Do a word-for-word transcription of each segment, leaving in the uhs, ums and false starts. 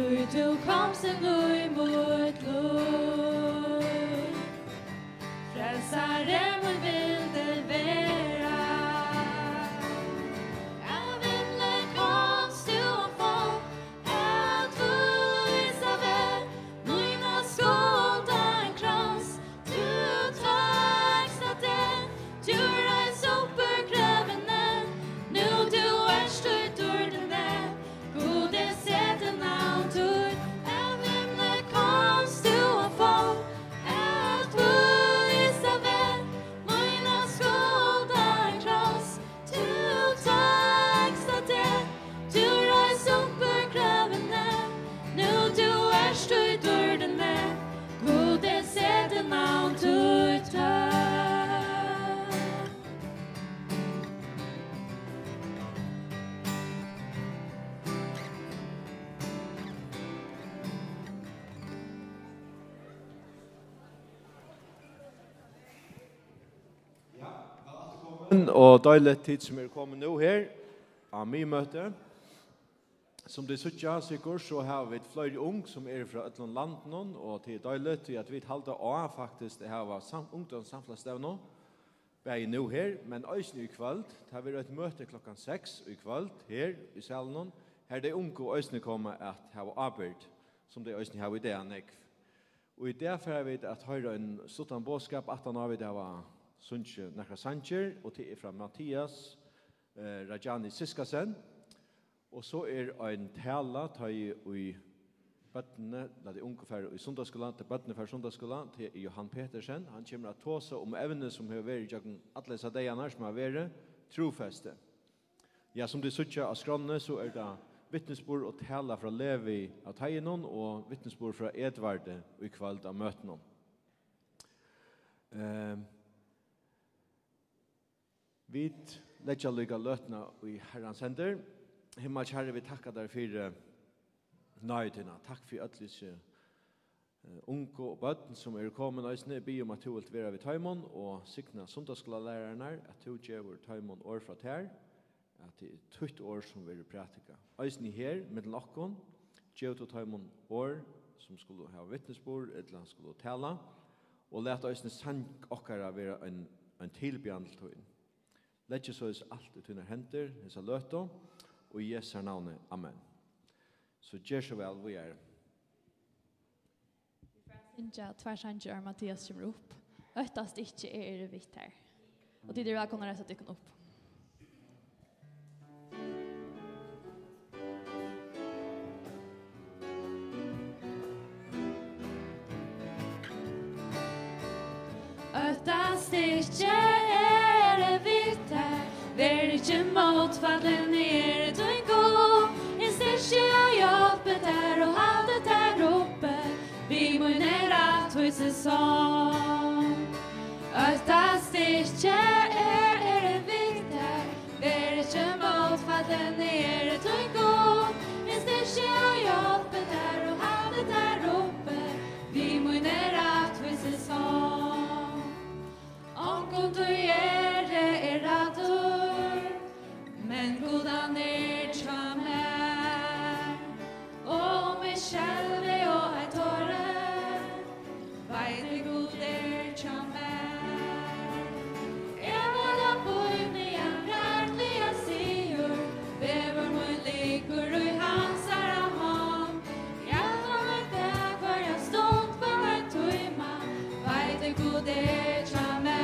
Tí tú komst inn í mítt lív. Frelsari mín vildi vera. Av himli komst tú og fólk at vísa veg. Mína skuld á ein krans tú tókst á teg. Tú reis upp úr grøvini. Nú tú ert í dýrdini. Gud, eg seti navn títt. Av himli komst tú og fólk at vísa veg. Mína skuld á ein krans tú tókst á teg. Tú reis upp úr grøvini. Nú tú ert í dýrdini. Gud, eg seti navn títt høgt. Ja, væl afturkomin, og deiligt tit sum eru komin nú her á miðmøti. Sum tit síggja sikkurt, so hava vit fleiri ung sum eru frá øllum landinum, og tað er deiligt, tí at vit halda á faktiskt at hava sam-, ungdómssamfelagsstevnu, bæði nú her, men eisini í kvøld. Tað verður eitt møti klokkan seks í kvøld her í salinum, har tey ungu eisini koma at hava ábyrgd, sum tey eisini hava í dag nógv. Og í dag fara vit at hoyra ein stuttan boðskap, aftan á vit hava sungið nakrar sangir, og tað er frá Mattias, eh, Rajani Siskasen. Og so er ein tala, tá ið børnini, ella tey ungu fara í sunnudagsskúla, tá børnini fara í sunnudagsskúla, tað er Johan Petersen. Hann kemur at tosa um evnið, sum hevur verið gjøgnum allar hesar dagarnar, sum hava verið, trúfesti. Ja, sum tit síggja á skránni, so er tað vitnisburð og tala frá Levi av Teigin og vitnisburð frá Edvardi í kvøld á møtinum. Ehm, vit leggja líka løtuna í Harrans hendur. Himmalski Harri, vit takka tær fyri náði tína. Takk fyri øll hesi eh, ungu og børn, sum eru komin eisini. Eg biði um, at tú vilt vera við teimum og signa sunnudagsskúlalærararnar, at tú gevur teimum orð frá tær, at tað er títt orð, sum verður prædikað. Eisini her, millum okkum, gevur tú teimum orð, sum skulu hava vitnisburð, ella skulu tala, og lat eisini sang okkara vera ein, ein tilbiðjan til tín. Leggi soleiðis alt í tínar hendur, hesa løtu, og í Jesu navni. Amen. So ger so væl, víðari. Vit fara at syngja tveir sangir, áðrenn Mattias kemur upp. Óttast ikki, eg eri við tær. Og tit eru vælkomin at reisa tykkum upp. Óttast ikki, eg eri við tær. Ver ikki mótfallin, eg eri tín Gud. Eg styrki og hjálpi tær og haldi tær uppi við míni rættvísi song. Óttast ikki, eg eri við tær. Ver ikki mótfallin, eg eri tín Gud. Eg styrki og hjálpi tær og haldi tær uppi við míni rættvísi song. Onkuntíð eri eg ræddur, men Gud, hann er hjá mær. Og um eg skelvi og ei tori, veit eg, Gud er hjá mær. Eg veit, at bíblian rættiliga sigur, vegur mín liggur í hansara hond. Eg ætli mær tað hvørja stund, hvønn ein tíma, veit eg, Gud er hjá mær.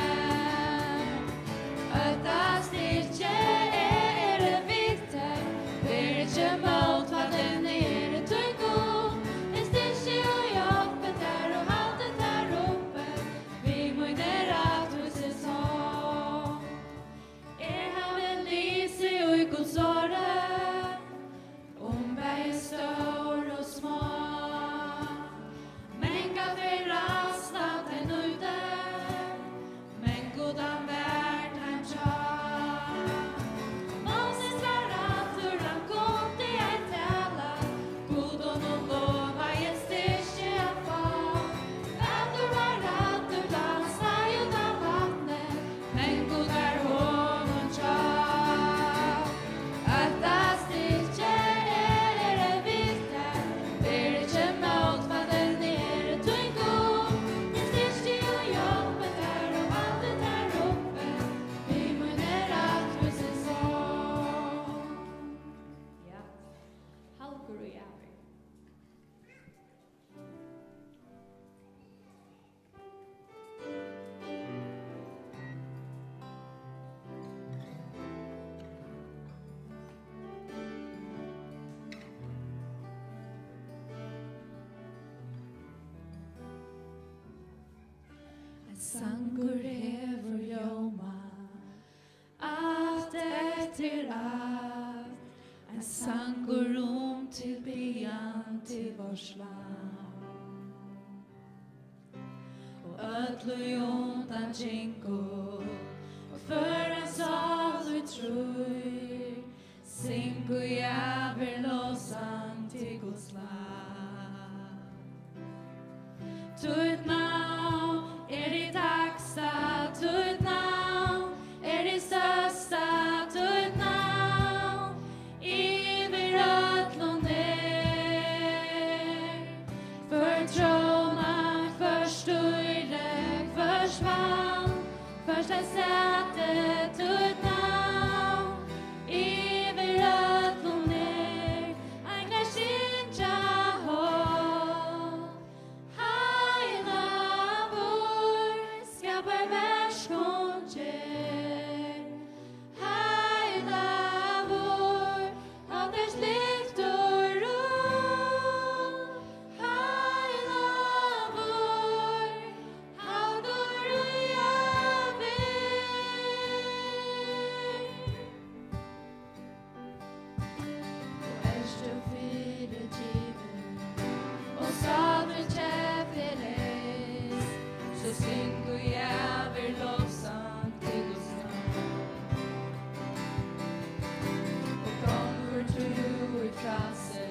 Sangur hevur ljómað alt eftir alt, ein sangur um tilbiðjan til vort land. Og øll ið undan gingu, og hvør ein sál ið trýr, syngu javir lovsang til Guds lam. Títt navn er hitt hægsta, títt navn er hitt størsta, títt navn yvir øllum er. Hvør tróna, hvør stýri, hvørt vald, hvørt eitt sæti, títt navn yvir øllum er. Englar syngja hátt, heilagur, skaparverks kunngerð. Heilagur, hátt er slíkt og rørt. Heilagur, haldur í ævir. Og ert tú fyrigivin, og sálin keypt er leys, so syng og javir lovsang til Guds navn. Og gongur tú í frælsi,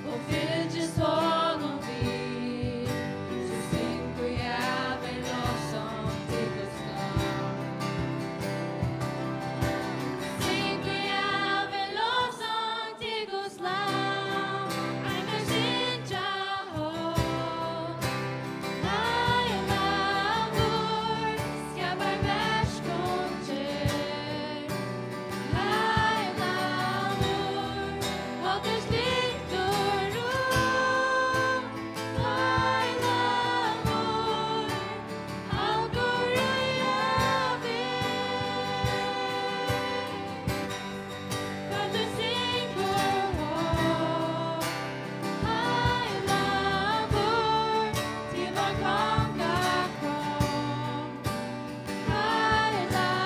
og fylgist honum við, so syng og javir lovsang til Guds navn. Syng og javir lovsang til Guds lam, ein kann syngja hátt. Heilagur, skaparverks kunngerð. Heilagur, hátt er slíkt og rørt. Heilagur, haldur í ævir. Hvør tú syngur hátt. Heilagur, til vár konga kom. Heilagur,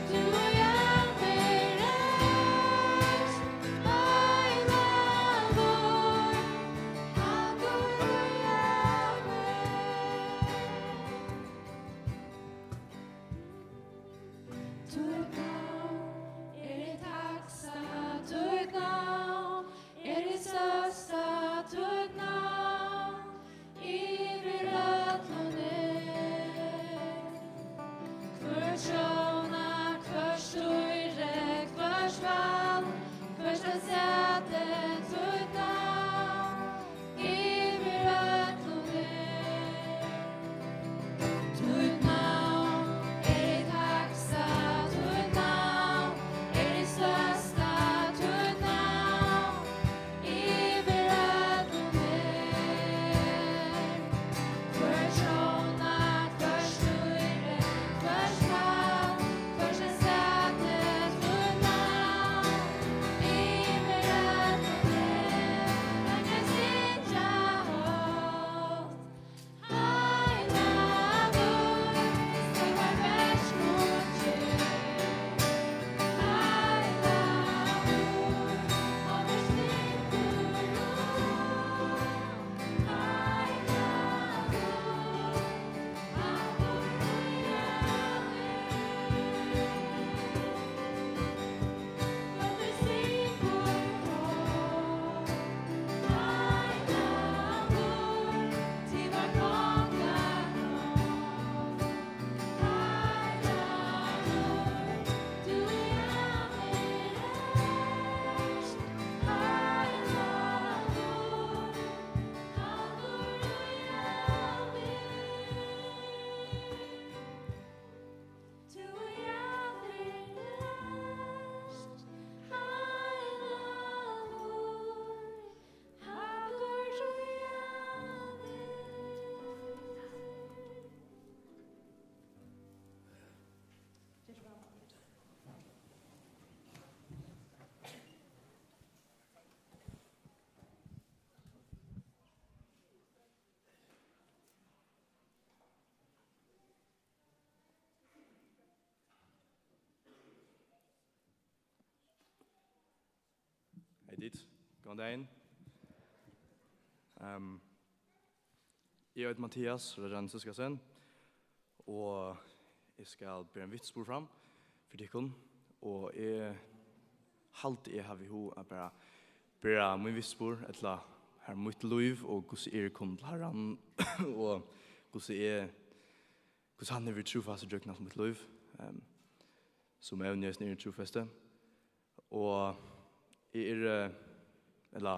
tú í ævir ert. Heilagur, haldur í ævir. Títt navn er hitt hægsta, títt navn er hitt størsta, títt navn yvir øllum er. Hvør tróna, hvør stýri, hvørt vald, hvørt eitt sæti, títt navn yvir øllum er. Títt navn er hitt hægsta, títt Tit, góðan dagin. Ehm, eg eiti Mathias Rajan Siskasen, og eg skal bera ein vitnisburð fram fyri tykkum, og eg haldi, eg havi hug at bara bera mín vitnisburð, ella har mítt lív, og hvussu eg eri komin til Harran, og hvussu eg, hvussu hann hevur verið trúfastur gjøgnum alt mítt lív, ehm, sum evni eisini er trúfesti. Og eg eri, eh, ella,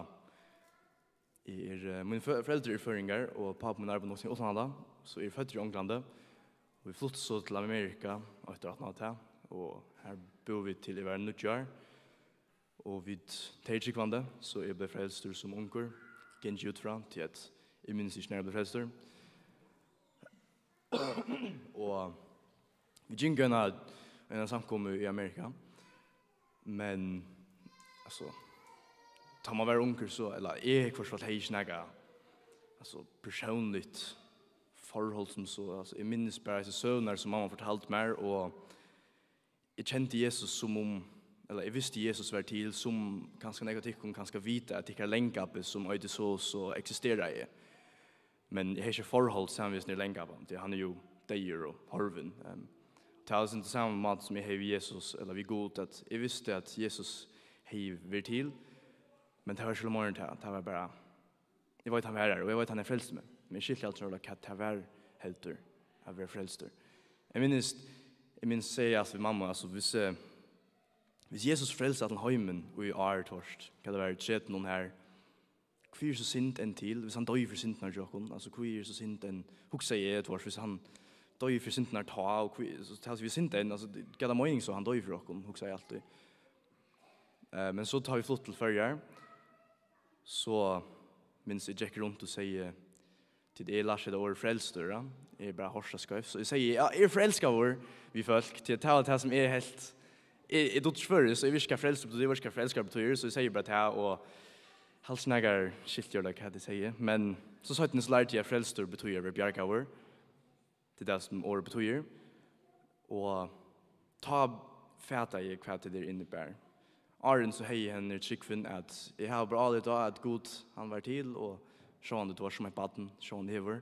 eg er, eh, míni fø-, foreldur eru føroyingar, og pápi mín arbeiðir nokk í útlandi, so eg eri føddur í Onglandi. Og vit fluttu so til Amerika eftir aftan á tað, og har búðu vit til eg var níggju ár. Og vit, tey eru trúgvandi, so eg bleiv frelstur sum ungur, gangi eg út frá, tí at eg minnist ikki, nær eg bleiv frelstur. Og vit gingu eina, eina samkomu í Amerika. Men, altso, tá man var ungur, so, ella eg, hvørt fall, hevði ikki nakað, altso, persónligt forhold sum so. Altso, eg minnist bara hesar søgurnar sum mamma fortaldi mær, og eg kendi Jesus sum um, ella eg visti Jesus var til, sum kanska nógv av tykkum kanska vita, at tykkara langabbi, sum eitur so og so, eksisteraði. Men eg hevði ikki forhold saman við hesum langabba, tí hann er jú deyður og horvin. Ehm, tað var soleiðis á sama máta sum eg hevði við Jesus, ella við Gud, at eg visti, at Jesus hevði verið til, men tað var ikki meira enn tað. Tað var bara, eg veit hann var har, og eg veit hann hevur frelst meg, men eg skilti aldri, hvat tað var heldur, at vera frelstur. Eg minnist, eg minnist, segði, altso, við mammu, altso, hvis, eh, hvis Jesus frelsir allan heimin í ár, tú veitst, hvat tað var, tretten her, hví er so synd enn til, hvis hann doyði fyri syndirnar hjá okkum? Altso, hví er so synd enn, hugsaði eg, tú veitst, hvis hann doyði fyri syndirnar tá, og hví, so tað er synd enn, altso, hvat er meining so, hann doyði fyri okkum, hugsaði eg altíð. Eh, men so tá vit fluttu til Føroyar, so minnist eg gekk runt og segði, tí eg lærdi hetta orðið frelstur, ja. Eg bara hoyrdi tað skeivt, so eg segði, "Ja, eg eri forelskaður við fólk," tí tað var tað sum eg helt. Eg, eg dugdi ikki føroyskt, so eg visti ikki, hvat frelstur betýr, eg visti ikki, hvat frelskaður betýr, so eg segði bara tað, og helst nakar skilti jú hvat eg segði. Men so seinni so lærdi eg, at frelstur betýr at vera bjargaður. Tað er tað, sum orðið betýr. Og tá fataði eg, hvat tað inniber. Áðrenn so hevði eg hana trúgvin, at eg havi bara álit á, at Gud, hann var til, og sjálvandi, tú vart sum eitt barn, sjálvandi hevur.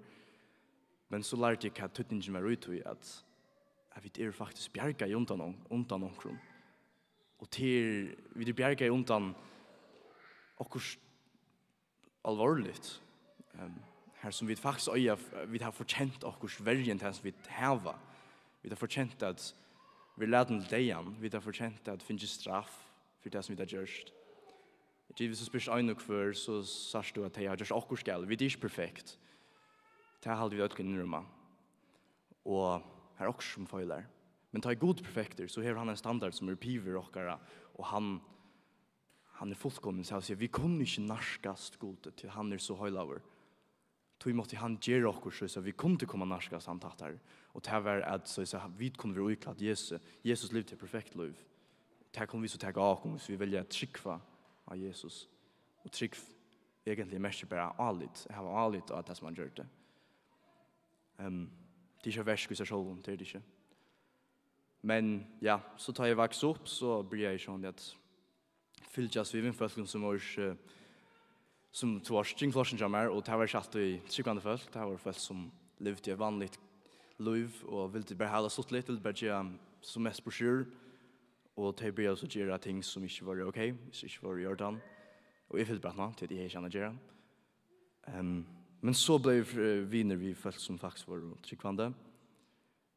Men so lærdi eg, hvat týdningin var í tí, at, at vit eru faktiskt bjargaði undan on-, undan onkrum. Og til, vit eru bjargaði undan okkurt alvorligt. Ehm, har sum vit faktiskt eiga, vit hava fortjent okkurt verri enn tað sum vit hava. Vit hava fortjent at vera latin til deyðan. Vit hava fortjent at fingið straff fyri tað sum vit hava gjørt. Tí, hvis tú spyrt ein og hvør, so sært tú, at tey hava gjørt okkurt galið. Vit eru ikki perfekt. Tað haldi eg, vit øll kunnu innrømma. Og har er okkurt sum feilar. Men tá ið Gud er perfektur, so hevur hann ein standard sum er yvir okkara, og hann, hann er fullkomin, so at siga, vit kunnu ikki nærkast Gudi, tí hann er so heilagur. Tí mátti hann gera okkurt, so at vit kundu koma nærkast hann tættari. Og tað var at, so at siga, vit kunnu vera íklædd Jesu. Jesus livdi eitt perfekt lív. Tað kunnu vit so taka á okkum, hvis vit velja at trúgva á Jesus. Og trúgv, eigentliga, merkir bara álit, at hava álit á tað, sum hann gjørdi. Ehm, tað er ikki eitt verk í sær sjálvum, tað er tað ikki. Men, ja, so tá eg vaks upp, so byrjaði eg sjálvandi at fylgjast við vinfólkum sum vóru, eh, sum, tú veitst, kring flokkin hjá mær, og tað var ikki altíð trúgvandi fólk, tað vóru fólk sum livdu eitt vanligt lív og vildu bara hava tað stuttligt, vildu bara gera sum mest burturúr, og tey byrjaðu so at gera ting sum ikki vóru ok, sum ikki vóru í ordan, og eg fylgdi bara aftaná, tí at eg hevði ikki annað at gera. Ehm, men so bleiv eg, eh, vinur við fólk sum faktiskt vóru trúgvandi.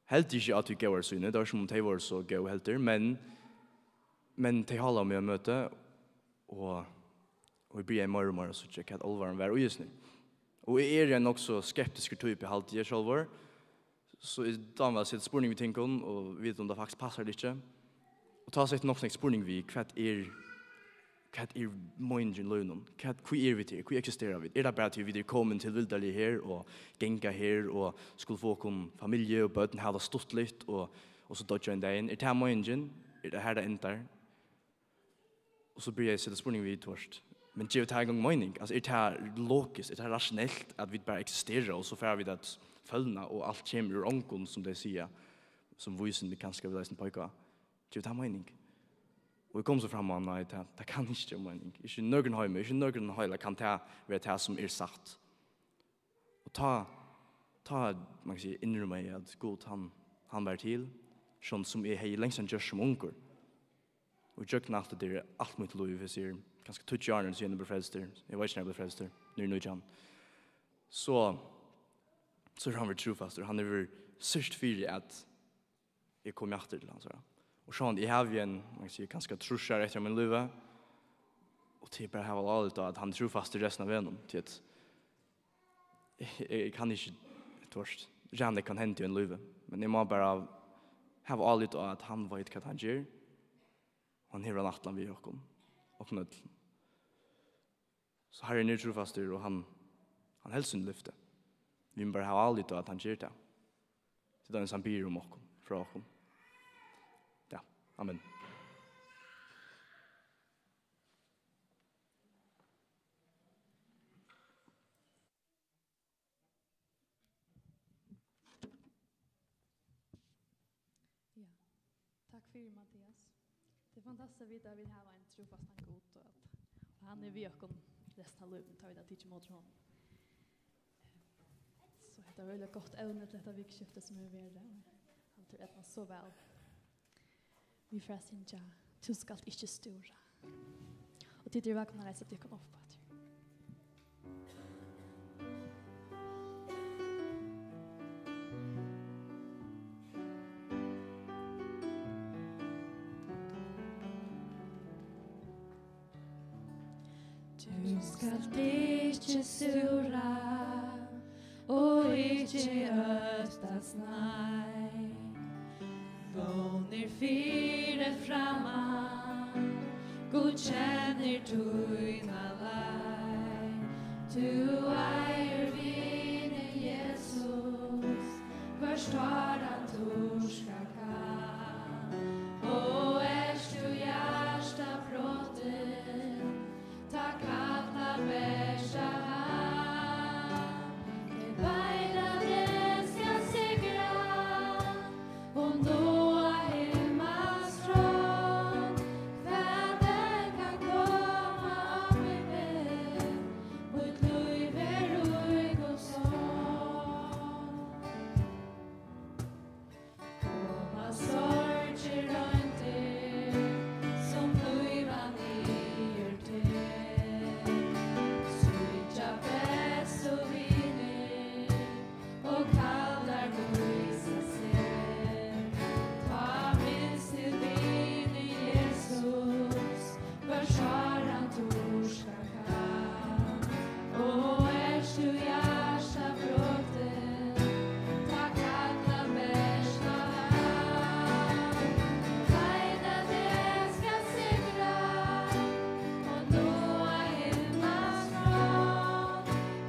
Heldur ikki á tí góðari síðuni, tað var sum um tey vóru so góð heldur, men, men tey hálaðu meg á møti, og, og eg byrjaði meira og meira at síggja, hvat álvarin var í hesum. Og eg eri ein nokk so skeptiskur typa, haldi eg sjálvur, so eg dámi at seta spurning við tingum og vita, um tað faktiskt passar ella ikki. Og tá setti eg nokk so nógv spurning við, hvat er, hvat er meiningin í lívinum? Hvat, hví eru vit her? Hví eksistera vit? Er tað bara, tí vit eru komin til vildarliga her og ganga her og skulu fáa okkum familju og børn, hava tað stuttligt og, og so doyggja ein dagin? Er tað meiningin? Er tað her, tað endar? Og so byrjaði eg at seta spurning við, tú veitst, men gevur tað eingong meining? Altso, er tað logiskt? Er tað rasjonelt, at vit bara eksistera, og so fara vit at følna, og alt kemur úr ongum, sum tey siga, sum vísindi kanska vil eisini peika á? Gevur tað meining? Og eg kom so fram á, nei, tað, tað kann ikki geva meining. Ikki í nøkrum heimi, ikki í nøkrum heila kann tað vera tað, sum er satt. Og tá, tá, man kann siga, innrømmaði eg, at Gud, hann, hann var til, sum, sum eg hevði langstan gjørt sum ungur. Og gjøgnum alt hetta, alt mítt lív, eg sigi, kanska tíggju árini síðan eg bleiv frelstur, eg veit ikki, nær eg bleiv frelstur, nú er nítjan, so, so hevur hann verið trúfastur, hann hevur syrgt fyri, at eg komi aftur til hansara. Og sjálvandi, eg havi ein, man kann siga, kanska trýss ár eftir av mínum lívi, og tað er bara at hava álit á, at hann er trúfastur restina av vegnum, tí at eg, eg kann ikki, tú veitst, ræna hvat kann henda í einum lívi, men eg má bara hava álit á, at hann veit, hvat hann ger, og hann hevur eina ætlan við okkum, okkum øll. So Harrin er trúfastur, og hann, hann heldur síni lyfti. Vit mugu bara hava álit á, at hann ger tað. Til dømis hann biður um okkum, frá okkum. Ja, amen. Ja. Takk fyri, Mathias. Tað er fantastiskt at vita, at vit hava ein trúfastan Gud, og at, og hann er við okkum restina av lívinum, tá vit hava tikið ímóti honum. So hetta var øgiliga gott evni til hetta vikuskiftið, sum hevur verið. Hann er eydnast so væl. Vit fara at syngja "Tú skalt ikki stúra". Og tit eru vælkomin at reisa tykkum upp aftur. Tú skalt ikki stúra og ikki óttast, nei. Vónir fyri framman, Gud kennir tína leið. Tú eigur vin í Jesus, hvørt tár hann turka kann. Og ert tú hjartað brotin, tá kallar bert á hann. Eg veit, at eg skal sigra, og náa himmals trón. Hvat enn kann koma á mín veg, mítt lív er í Guds hond. Koma sorgir, royndir, sum blíva niður teg, svíkja bestu vinir og kallar lýsa seg. Tá minst til vin í Jesus, hvørt tár hann turka kann. Og ert tú hjartað brotin, tá kalla bert á hann. Veit, at eg skal sigra og náa himmals trón.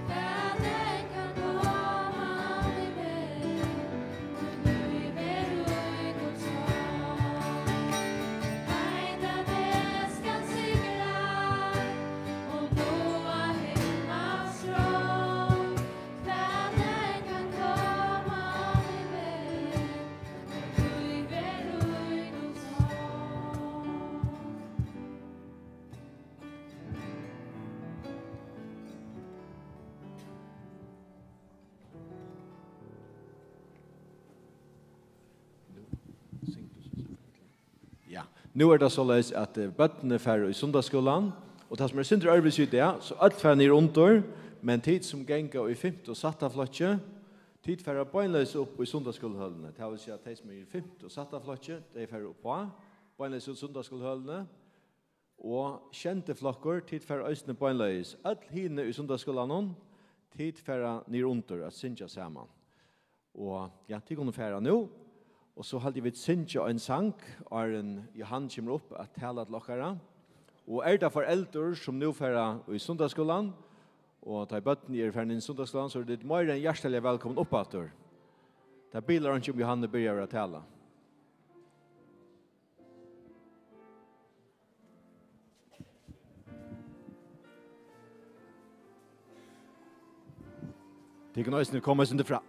Hvat enn kann koma á mín veg, Ja, nú er tað soleiðis, at, eh, børnini fara í sunnudagsskúlan, og tað sum er sindur øðrvísi í dag, so øll fara niður undir, men tit sum ganga í fimta og sætta flokki, tit fara beinleiðis upp í sunnudagsskúlahølini. Tað vil siga, at tey sum eru í fimta og sætta flokki, tey fara upp á, beinleiðis út í sunnudagsskúlahølini. Og sjendi flokkur, tit fara eisini beinleiðis. Øll hini í sunnudagsskúlanum, tit fara niður undir at syngja saman. Og ja, tit kunnu fara nú. Og so haldi eg vit syngja ein sang, áðrenn Johan kemur upp at tala til okkara. Og er tað foreldur sum nú fara í sunnudagsskúlan, og tá ið børnini eru farin inn í sunnudagsskúlan, so eru tit meira enn hjartaliga vælkomin upp aftur. Tað bilar einki, um Johan byrjar at tala. Tit kunnu eisini koma eitt sindur fram.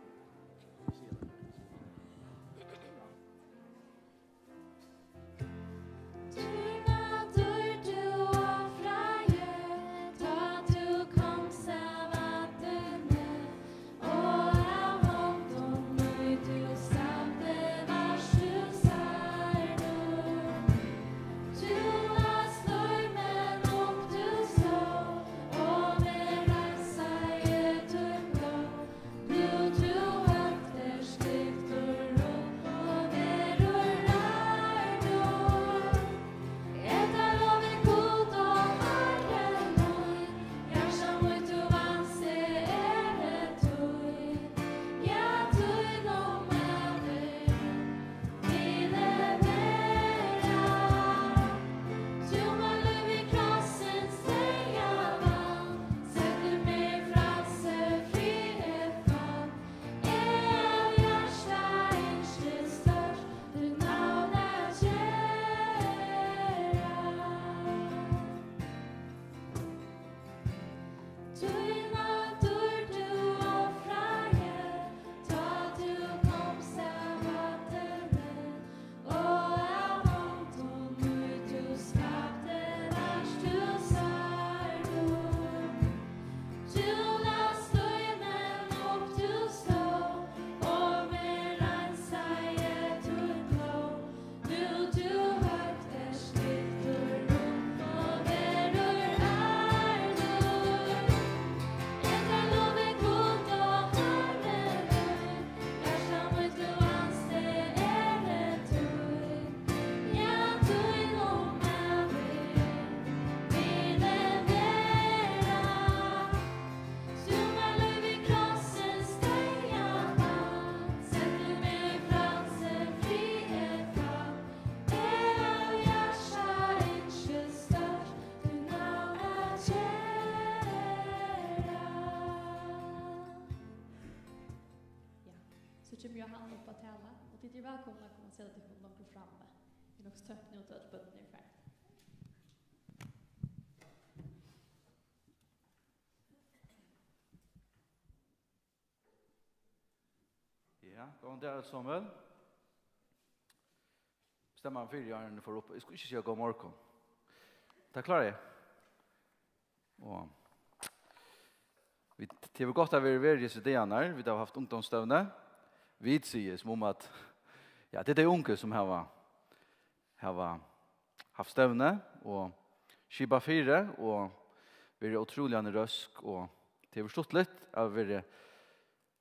Tit eru vælkomin at koma og seta tykkum longur frammi. Tað er nokk so tómt nú, tá øll børnini eru farin. Ja, góðan dag, øll somul. Stemma fyri, áðrenn eg fór upp. Eg skuldi ikki siga góðan morgun. Tað klári eg. Og vit, tað hevur gott at vera, verið hesar dagarnar. Vit hava havt ungdómsstevnu. Vit siga sum um at, ja, tað eru tey ungu sum hava, hava havt stevnu og skipað fyri og verið ótrúliga røsk, og tað hevur verið stuttligt at vera,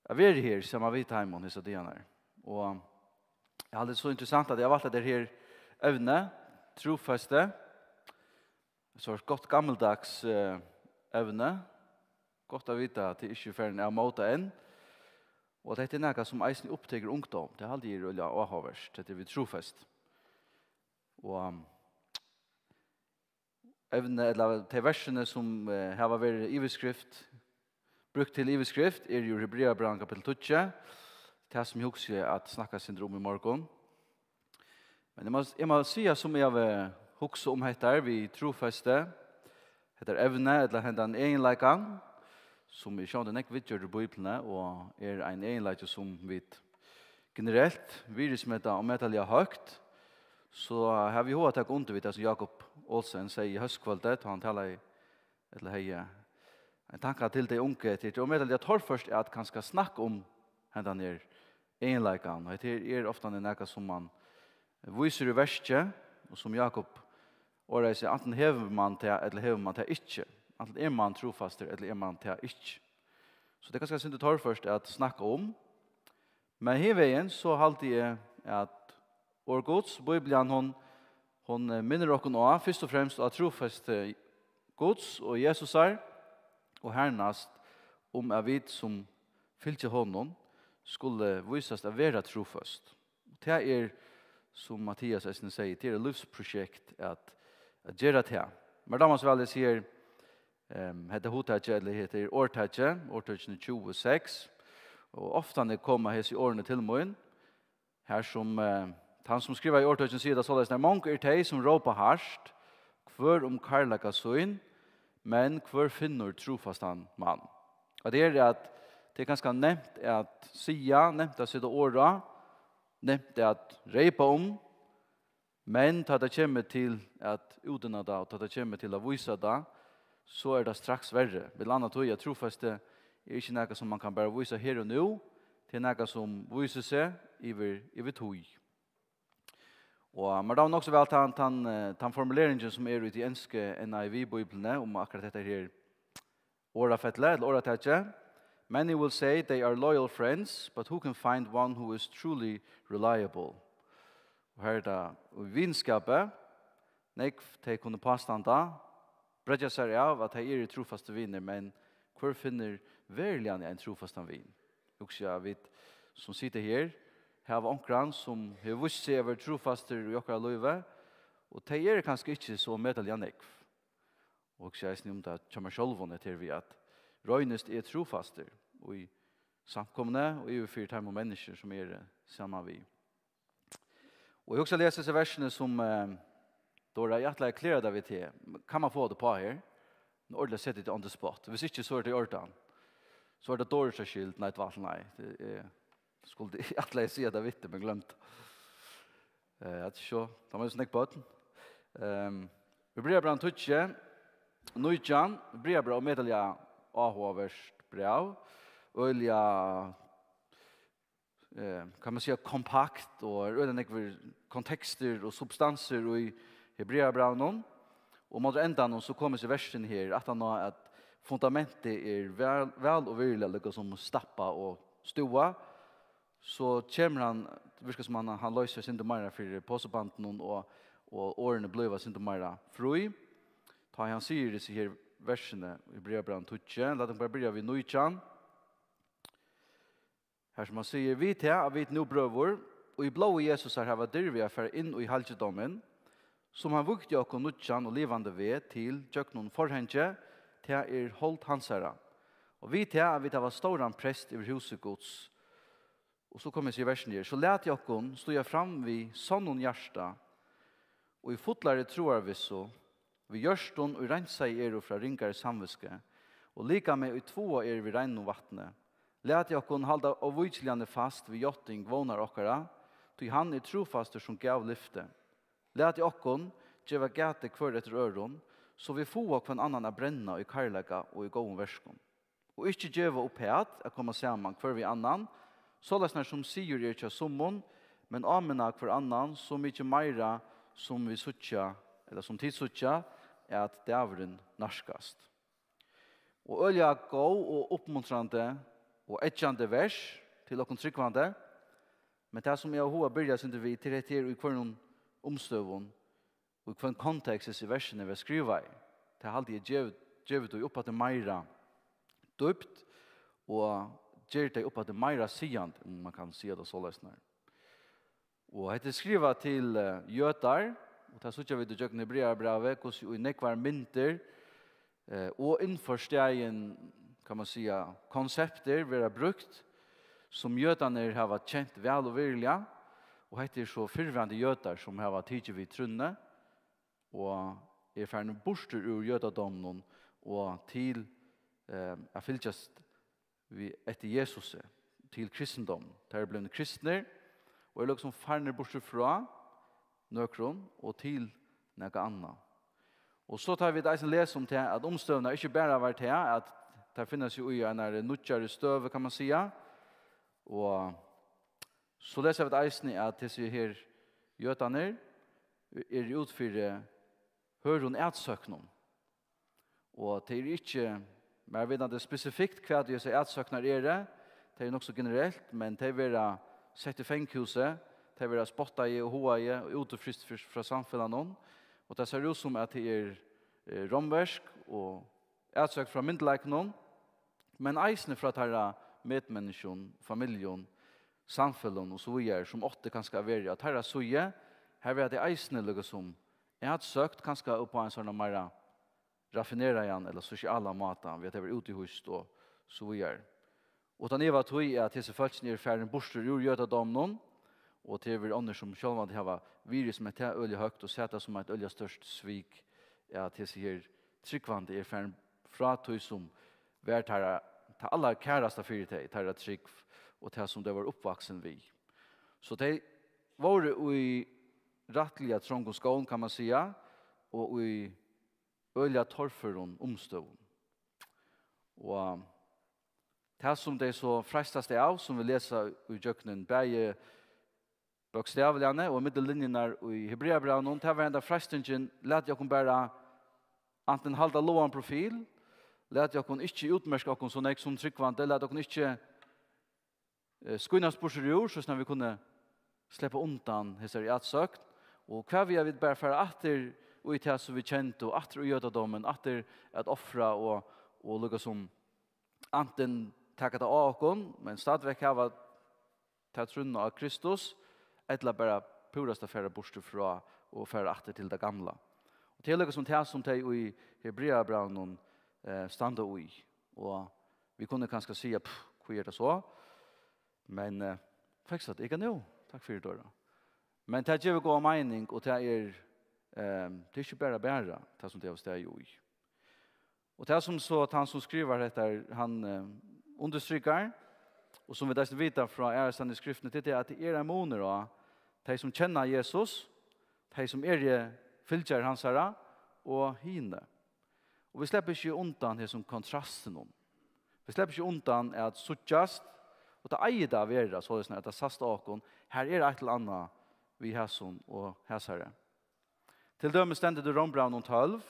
at vera her saman við teimum hesar dagarnar. Og eg haldi, tað er so interessant, at eg havi valt hetta her evni, trúfesti, eitt sort gott gammeldags, eh, evni. Gott at vita, at tað ikki er farin av móta enn. Og at hetta er nakað, sum eisini upptekur ungdóm. Tað haldi eg er øgiliga áhugavert, hetta við trúfest. Og, um, evni, ella tey versini, sum, eh, hava verið yvirskrift, brúkt til yvirskrift, er jú Hebreabrævið kapittul tíggju, tað, sum eg hugsi at snakka eitt sindur um í morgun. Men eg má, eg má siga, sum eg havi hugsað um hetta við trúfesti, hetta evni, ella hendan eginleikan, sum er sjálvandi nógv viðgjørdur í Bíbliuni, og er ein eginleiki, sum vit generelt virðismeta ómetaliga høgt, so havi eg hug at taka undir við tað, sum Jakob Olsen segði hóskvøldið, tá hann talaði, ella hevði ein tanka til tey ungu, at tað er ómetaliga torført at kanska snakka um hendan her eginleikan. Og hetta her er ofta nakað, sum mann vísir í verki, og sum Jakob orðaði seg, antin hevur mann tað, ella hevur mann tað ikki. Antin er mann trúfastur, ella er mann tað ikki. So tað er kanska eitt sindur torført at snakka um. Men hin vegin, so haldi eg, at orð Guds, Bíblian, hon, hon, eh, minnir okkum á, fyrst og fremst á trúfesti Guds og Jesusar, og hernæst um, at vit, sum fylgja honum, skulu vísast at vera trúføst. Og tað er, sum Mathias eisini segði, tað er eitt lívsprojekt at, at gera tað. Mær dámar so væl, eg sigi, ehm, hetta hugtakið, ella hetta er orðtakið, orðtøkini tjúgu seks, og ofta koma hesi orðini til mín, har sum, eh, tann, sum skrivaði orðtøkini, sigur tað soleiðis: "Nær mong eru tey, sum rópa hart, hvør um kærleika sín, men hvør finnur trúfastan mann?" Og tað er, at tað er kanska nemt at siga, nemt at seta orð á, nemt at reypa um, men tá tað kemur til at útinna tað, og tá tað kemur til at vísa tað, so er tað straks verri. Millum annað tí, at trúfesti er ikki nakað, sum mann kann bara vísa her og nú, tað er nakað, sum vísir seg yvir, yvir tíð. Og mær dámar nokk so væl tann, tann, eh, tann formuleringin, sum er í tí ensku N I V-bíbliuni, um akkurát hetta her orðafelli, ella orðatakið: "Many will say they are loyal friends, but who can find one who is truly reliable?" Og her er tað í vitskapi, nógv tey kunnu pástanda, breiggja sær av, at tey eru trúfastir vinir, men hvør finnur veruliga ein trúfastan vin? Hugsi eg, at vit, sum sita her, hava onkran, sum hevur víst seg at vera trúfastur í okkara lívi, og tey eru kanska ikki so metaliga nógv. Og hugsi eisini um tað hjá mær sjálvum, at her við at roynist eg trúfastur í samkomuni og yvir fyri teimum menniskjum, sum eg eri saman við. Og eg hugsi at lesa hesi versini, sum, eh, Dora, eg ætlaði at klára tað við teg. Kann man fáa tað upp á her? Nú ordiliga seti eg teg on the spot. Hvis ikki, so er tað í ordan. So er tað Dora sín skyld. Nei, tað var alt, nei. Tað er, skuldi, eg ætlaði at siga tað við teg, men gloymdi. Eh, at sjá, tá man er snakk børn. Ehm, Hebreabrævið tíggju, nítjan, Hebreabrævið, ómetaliga áhugavert bræv. Øgiliga, eh, kann man siga, kompakt, og er øgiliga nógvir kontekstir og substansir í Hebreabrævinum. Og móti endanum, so koma hesi versini her, aftan á at fundamentið er væl, væl og virðiliga líka sum stappað og stúvað, so kemur hann, virkar sum hann, hann loysir eitt sindur meira fyri posubandinum, og, og orðini blíva eitt sindur meira frí. Tá hann sigur hesi her versini í Hebreabrævinum tíggju, lat okkum bara byrja við nítjan. Har sum hann sigur: "Við tað, at vit nú, brøður, og í blóði Jesusar hava dirvi at fara inn í halgidómin, sum hann vígdi okkum nýggjan og livandi veg til gjøgnum forhangið, tað er hold hansara. Og við tað, at vit hava stóran prest yvir húsi Guds, Og so komi eg so í versini her. So latið okkum stíga fram við sonnum hjarta og í fullari trúarvissu, við hjørtum, ið reinsað eru frá ringari samvitsku, og likami, ið tváað er við reinum vatni. Latið okkum halda óvíkiliga fast við játting vónar okkara, tí hann er trúfastur, sum gav lyfti. Latið okkum geva gætur hvør eftir øðrum, so vit fáa hvønn annan at brenna í kærleika og í góðum verkum. Og ikki geva uppat at koma saman hvør við annan, soleiðis sum siður er hjá summum, men áminna hvør annan, so mikið meira sum vit síggja, ella sum tit síggja, at dagurin nærkast. Og øgiliga góð og uppmuntrandi og eggjandi vers til okkum trúgvandi, men tað, sum eg havi hug at byrja eitt sindur við, til hetta her, í hvørjum umstøðum, og í hvønn kontekst hesi versini verða skrivaði, tað haldi eg gevur, gevur tí uppaftur meira dýpt og ger tey uppaftur meira sigandi, um man kann siga tað soleiðis nær. Og hetta er skrivað til eh, jødar, og tað síggja vit í gjøgnum Hebreabrævið, hvussu í nógvar myndir eh, og innforstaðin, kann man siga, konseptir verða brúkt, sum jødarnir hava kent væl og virðiliga, og hetta er so fyrrverandi jødar, sum hava tikið við trúnni og er farin burtur úr jødadóminum og til eh, at fylgjast við, eftir Jesusi, til kristindóm. Teir eru blivnir kristnir og eru líkasum farnir burtur frá nøkrum og til nakað annað. Og so tá vit eisini lesa um tað, at umstøðurnar ikki bara var tað, at teir finna seg í einari nýggjari støðu, kann man siga. Og so lesa vit eisini, at hesir her jødarnir eru út fyri hørðum atsóknum. Og tey eru ikki, mær vitandi, spesifikt hvat hesar atsóknir eru. Tey eru nokk so generelt, men tey verða sett í fangahúsi, tey verða spottaði og háðaði og útfryst fyri- frá samfelagnum. Og tað sær út sum, at tað er eh, rómversk og atsókn frá myndugleikunum, men eisini frá teirra medmenniskjum, familjum, samfeløgum og so víðari, sum átti kanska at verið á teirra síðu. Har verða tey eisini líkasum atsøkt, kanska upp á ein sånn meira raffineraðan ella sosialan máta, við at tey verða útihýst og so víðari. Uttan iva tí, at hesi fólkini eru farin burtur úr jødadóminum, og tað eru onnur, sum sjálvandi hava virðismett tað øgiliga høgt og sæð tað sum eitt øgiliga stórt svik, at hesi her trúgvandi er farin frá tí, sum var teirra, tað allarkærasta fyri tey, teirra trúgv og tað, sum tey vóru uppvaksin við. So tey vóru í rættiliga trongum skóm, kann man siga, og í øgiliga torførum umstøðum. Og tað, sum tey so freistast av, sum vit lesa í gjøgnum bæði bókstavliga og millum linjurnar í Hebreabrævinum, tað var henda freistingin: latið okkum bara antin halda lágan profil, latið okkum ikki útmerka okkum so nógv sum trúgvandi, latið okkum ikki eh, skínast burtur úr, so snart vit kunnu sleppa undan hesari atsókn. Og hvat við, at vit bara fara aftur í tað, sum vit kendu, aftur í jødadómin, aftur at ofra og, og líkasum antin taka tað á okkum, men stadigvæk hava ta trúnna á Kristus, ella bara púrasta fara burtur frá og fara aftur til tað gamla. Og tað er líkasum tað, sum tey í Hebreabrævinum eh, standa í. Og vit kunnu kanska siga: "Pff, hví er tað so?" Men eh, faktiskt, at ikki nú. Takk fyri, Dora. Men tað gevur góða meining, og tað er, eh, tað er ikki bara, bara tað, sum tey hava staðið í. Og tað, sum so, at hann, sum skrivar hetta, hann eh, undirstrikar, og sum vit eisini vita frá aðrastaðni í skriftini, tað er, at tað er ein munur á tey, sum kenna Jesus, tey, sum eru fylgjarar hansara, og hini. Og vit sleppa ikki undan hesum kontrastinum. Vit sleppa ikki undan at síggjast, og tað eigur tað at vera, soleiðis at tað sæst á okkum, her er eitt ella annað við hasum og hasari. Til dømis stendur í Rómbrævinum tólv: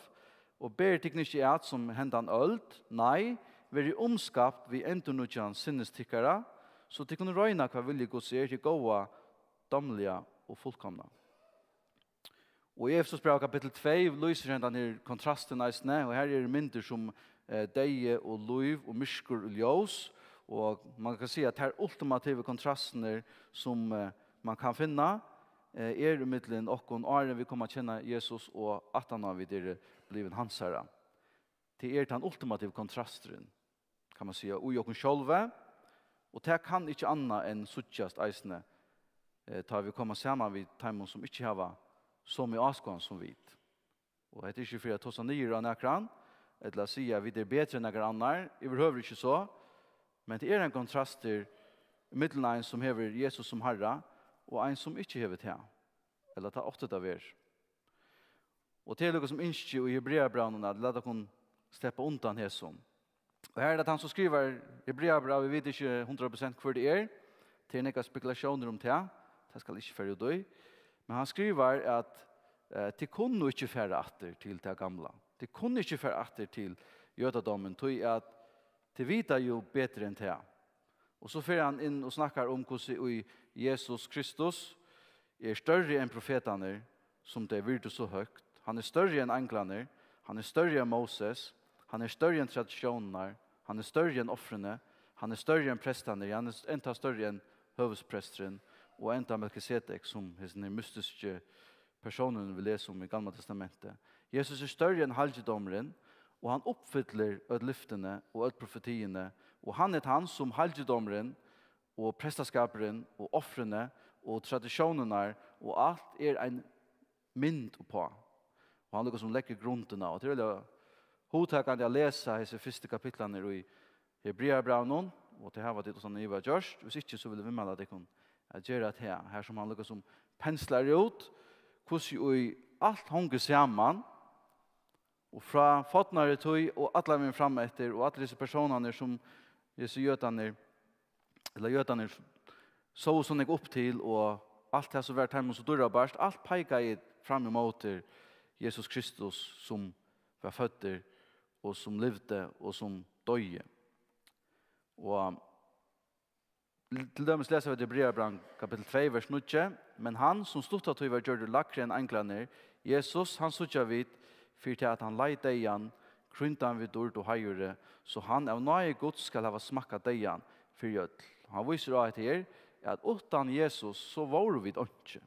"Og berið tykkum ikki at sum hendan øld, nei, verið umskapt við endurnýggjan sinnis tykkara, so tit kunnu royna, hvat vilji Guds er, hið góða, dámliga og fullkomna." Og í Efesusbrævi kapittul tvey lýsir hendan her kontrastin eisini, og her eru myndir sum eh, deyði og lív og myrkur og ljós, og man kann siga, at tær ultimativu kontrastirnar, sum eh, man kann finna, eh, er ímillum okkum, áðrenn vit koma at kenna Jesus, og aftan á vit eru blivin hansara. Tað er tann ultimativa kontrasturin, kann man siga, í okkum sjálvi, Og tað kann ikki annað enn síggjast eisini, eh, tá vit koma saman við teimum, sum ikki hava somu áskoðan sum vit. Og hetta er ikki fyri at tosa niður á nakran, ella at siga, at vit eru betri enn nakar annar, yvirhøvur ikki so, men tað er ein kontrastur millum ein, sum hevur Jesus sum Harra, og ein, sum ikki hevur tað, ella tað átti tað at verið. Og tað er líka sum ynski í Hebreabrævinum, at lata okkum sleppa undan hesum. Og her er tað hann, sum skrivar Hebreabrævið, vit vita ikki hundrað prosent, hvør tað er. Tað er nakrar spekulatiónir um tað. Tað skal eg ikki fara út í. Men hann skrivar, at, eh, tit kunnu ikki fara aftur til tað gamla. Tit kunnu ikki fara aftur til jødadómin, tí at tit vita jú betri enn tað. Og so fer hann inn og snakkar um, hvussu í Jesus Kristus er størri enn profetarnir, sum tey virdu so høgt. Hann er størri enn einglarnir, hann er størri enn Moses, hann er størri enn traditiónirnar, hann er størri enn ofrini, hann er størri enn prestarnir, hann er enntá størri enn høvuðspresturin og enntá Melkisedek, sum hesin her mystiski persónurin, vit lesa um í Gamla Testamenti. Jesus er størri enn halgidómurin, og hann uppfyllir øll lyftini og øll profetiini, og hann er tann, sum halgidómurin og prestaskapurin og ofrini og traditiónirnar og alt er ein mynd uppá. Og hann líka sum leggur grundina, og tað er veldig hugtakandi at lesa hesi fyrstu kapitlarnir í Hebreabrævinum, og tað hava tit uttan iva gjørt. Hvis ikki, so vil eg viðmæla tykkum at gera tað her, har sum hann líka sum penslar út, hvussu í alt hongur saman, og frá fornari tíð og allan vegin fram eftir, og allir hesir persónarnir, sum hesir jødarnir, ella jødarnir, sóu so nógv upp til, og alt tað, sum var teimum so dýrabært, alt peikaði fram ímóti Jesus Kristus, sum var føddur, og sum livdi, og sum doyði. Og til dømis lesa vit í Hebreabrævinum kapittul tvey, vers níggju: "Men hann, sum stutta tíð var gjørdur lægri enn einglarnir, Jesus, hann síggja vit, fyri tað at hann leið deyðan, krýndi hann við dýrd og heiðuri, so hann av náði Guds skal hava smakkað deyðan fyri øll." Hann vísir á hetta her, at uttan Jesus, so vóru vit einki.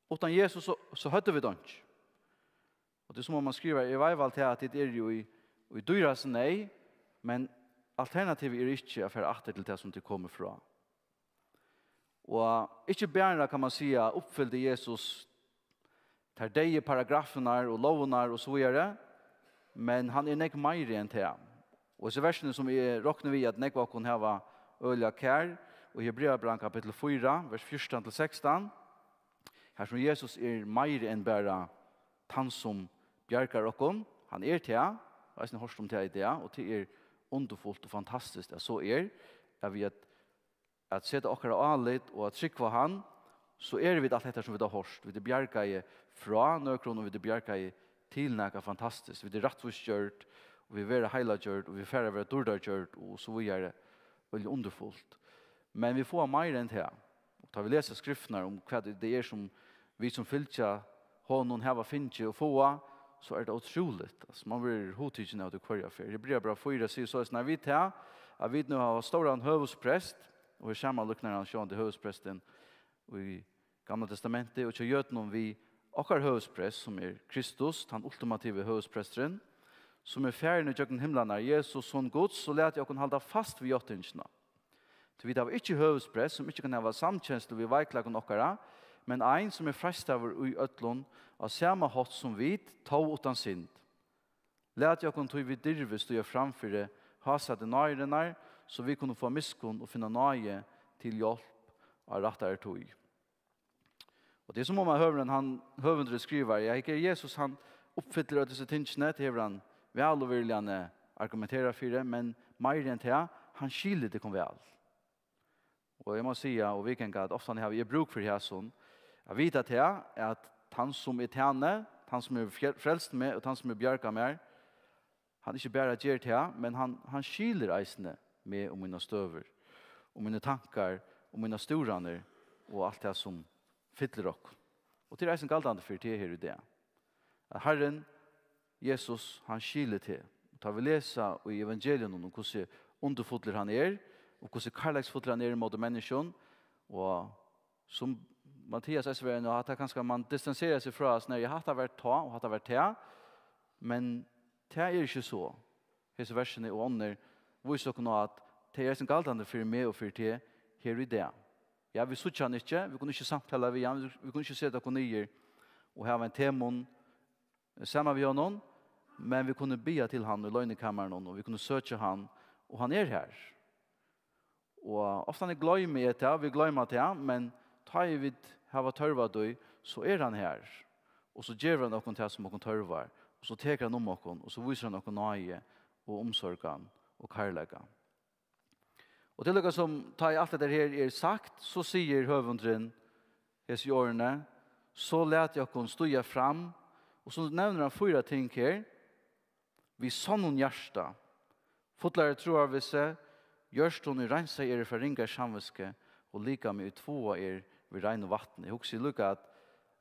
Uttan Jesus, so, so høvdu vit einki. Og tað er sum um hann skrivar, eg veit væl til at tit eru jú í, í dýrasti neyð, men alternativið er ikki at fara aftur til tað, sum tit komu frá. Og ikki bara, kann man siga, uppfyldi Jesus tær deyðu paragrafirnar og lógirnar og so víðari, men hann er nógv meiri enn tað. Og hesi versini, sum eg rokni við, at nógv av okkum hava øgiliga kær, og Hebreabrævinum kapittul fýra, vers fjúrtan til sekstan, har sum Jesus er meiri enn bara tann, sum bjargar okkum. Hann er tað, og eisini hoyrt um tað í dag, og tað er undurfult og fantastiskt, at so er, at vit at, at seta okkara álit og at trúgva hann, so eru vit alt hetta, sum vit hava hoyrt. Vit eru bjargaði frá nøkrum, og vit eru bjargaði til nakað fantastiskt. Vit eru rættvísgjørd, og vit verða heilaggjørd, og vit fara at verða dýrdargjørd, og so víðari. Veldig undurfult. Men vit fáa meira enn tað. Og tá vit lesa skriftirnar um hvat tað er, sum vit, sum fylgja honum, hava fingið og fáa, so er tað ótrúligt. Altso, man verður hugtikin av tí hvørja ferð. Hebreabrævið fýra sigur soleiðis: "Nei, vit tað, at vit nú hava stóran høvuðsprest", og her samanlíknar hann sjálvandi høvuðsprestin í Gamla Testamenti og hjá jødunum við okkara høvuðsprest, sum er Kristus, tann ultimative høvuðspresturin, sum er farin ígjøgnum himlarnar, Jesus, Son Guds, so latið okkum halda fast við játtingina. Tí vit hava ikki høvuðsprest, sum ikki kann hava samkenslu við veikleikum okkara, men ein, sum er freistaður í øllum, á sama hátt sum vit, tó uttan synd. Latið okkum tí við dirvi stíga fram fyri hásæti náðarinnar, so vit kunnu fáa miskunn og finna náði til hjálp á rættari tíð. Og tað er sum um at høvundurin, hann, høvundurin skrivar, ja, her er Jesus, hann uppfyllir øll hesi tingini, tað hevur hann væl og virðiliga argumenterað fyri, men meiri enn tað, hann skilur tykkum væl. Og eg má siga og viðganga, at ofta havi eg brúk fyri hasum, at vita tað, at tann, sum eg tæni, tann, sum hevur fje-, frelst meg, og tann, sum hevur bjargað mær, hann ikki bara ger tað, men hann, hann skilur eisini meg og mínar støður, og mínar tankar, og mínar stúranir, og alt tað, sum fyllir okkum. Og tað er eisini galdandi fyri teg her í dag, at Harrin Jesus, hann skilur teg. Og tá vit lesa í evangeliunum um, hvussu undurfullur hann er, og hvussu kærleiksfullur hann er ímóti menniskjum, og sum Mattias S. var inne á, at tað kanska man distanserar seg frá, at, nei, hatta var tá, og hatta var tað, men tað er ikki so. Hesi versini og onnur vísa okkum á, at Tað er eisini galdandi fyri meg og fyri teg her í dag. Ja, vit síggja hann ikki, vit kunnu ikki samtala við hann, vit kunnu ikki seta okkum niður og hava ein temunn saman við honum, men vit kunnu biðja til hann í loynikamarinum, og vit kunnu søkja hann, og hann er har. Og ofta gloymi eg tað, vit gloyma tað, men tá ið vit hava tørv á tí, so er hann har. Og so gevur hann okkum tað, sum okkum tørvar, og so tekur hann um okkum, og so vísir hann okkum náði og umsorgan og kærleika. Og til okkara sum, tá ið alt hetta her er sagt, so sigur høvundurin hesi orðini: "So latið okkum stíga fram," og so nevnir hann fýra ting her: "Við sonnum hjarta, fullari trúarvissu, hjørtum, ið reinsað eru frá ringari samvitsku, og likami, ið tváað er við reinum vatni." Eg hugsi líka at,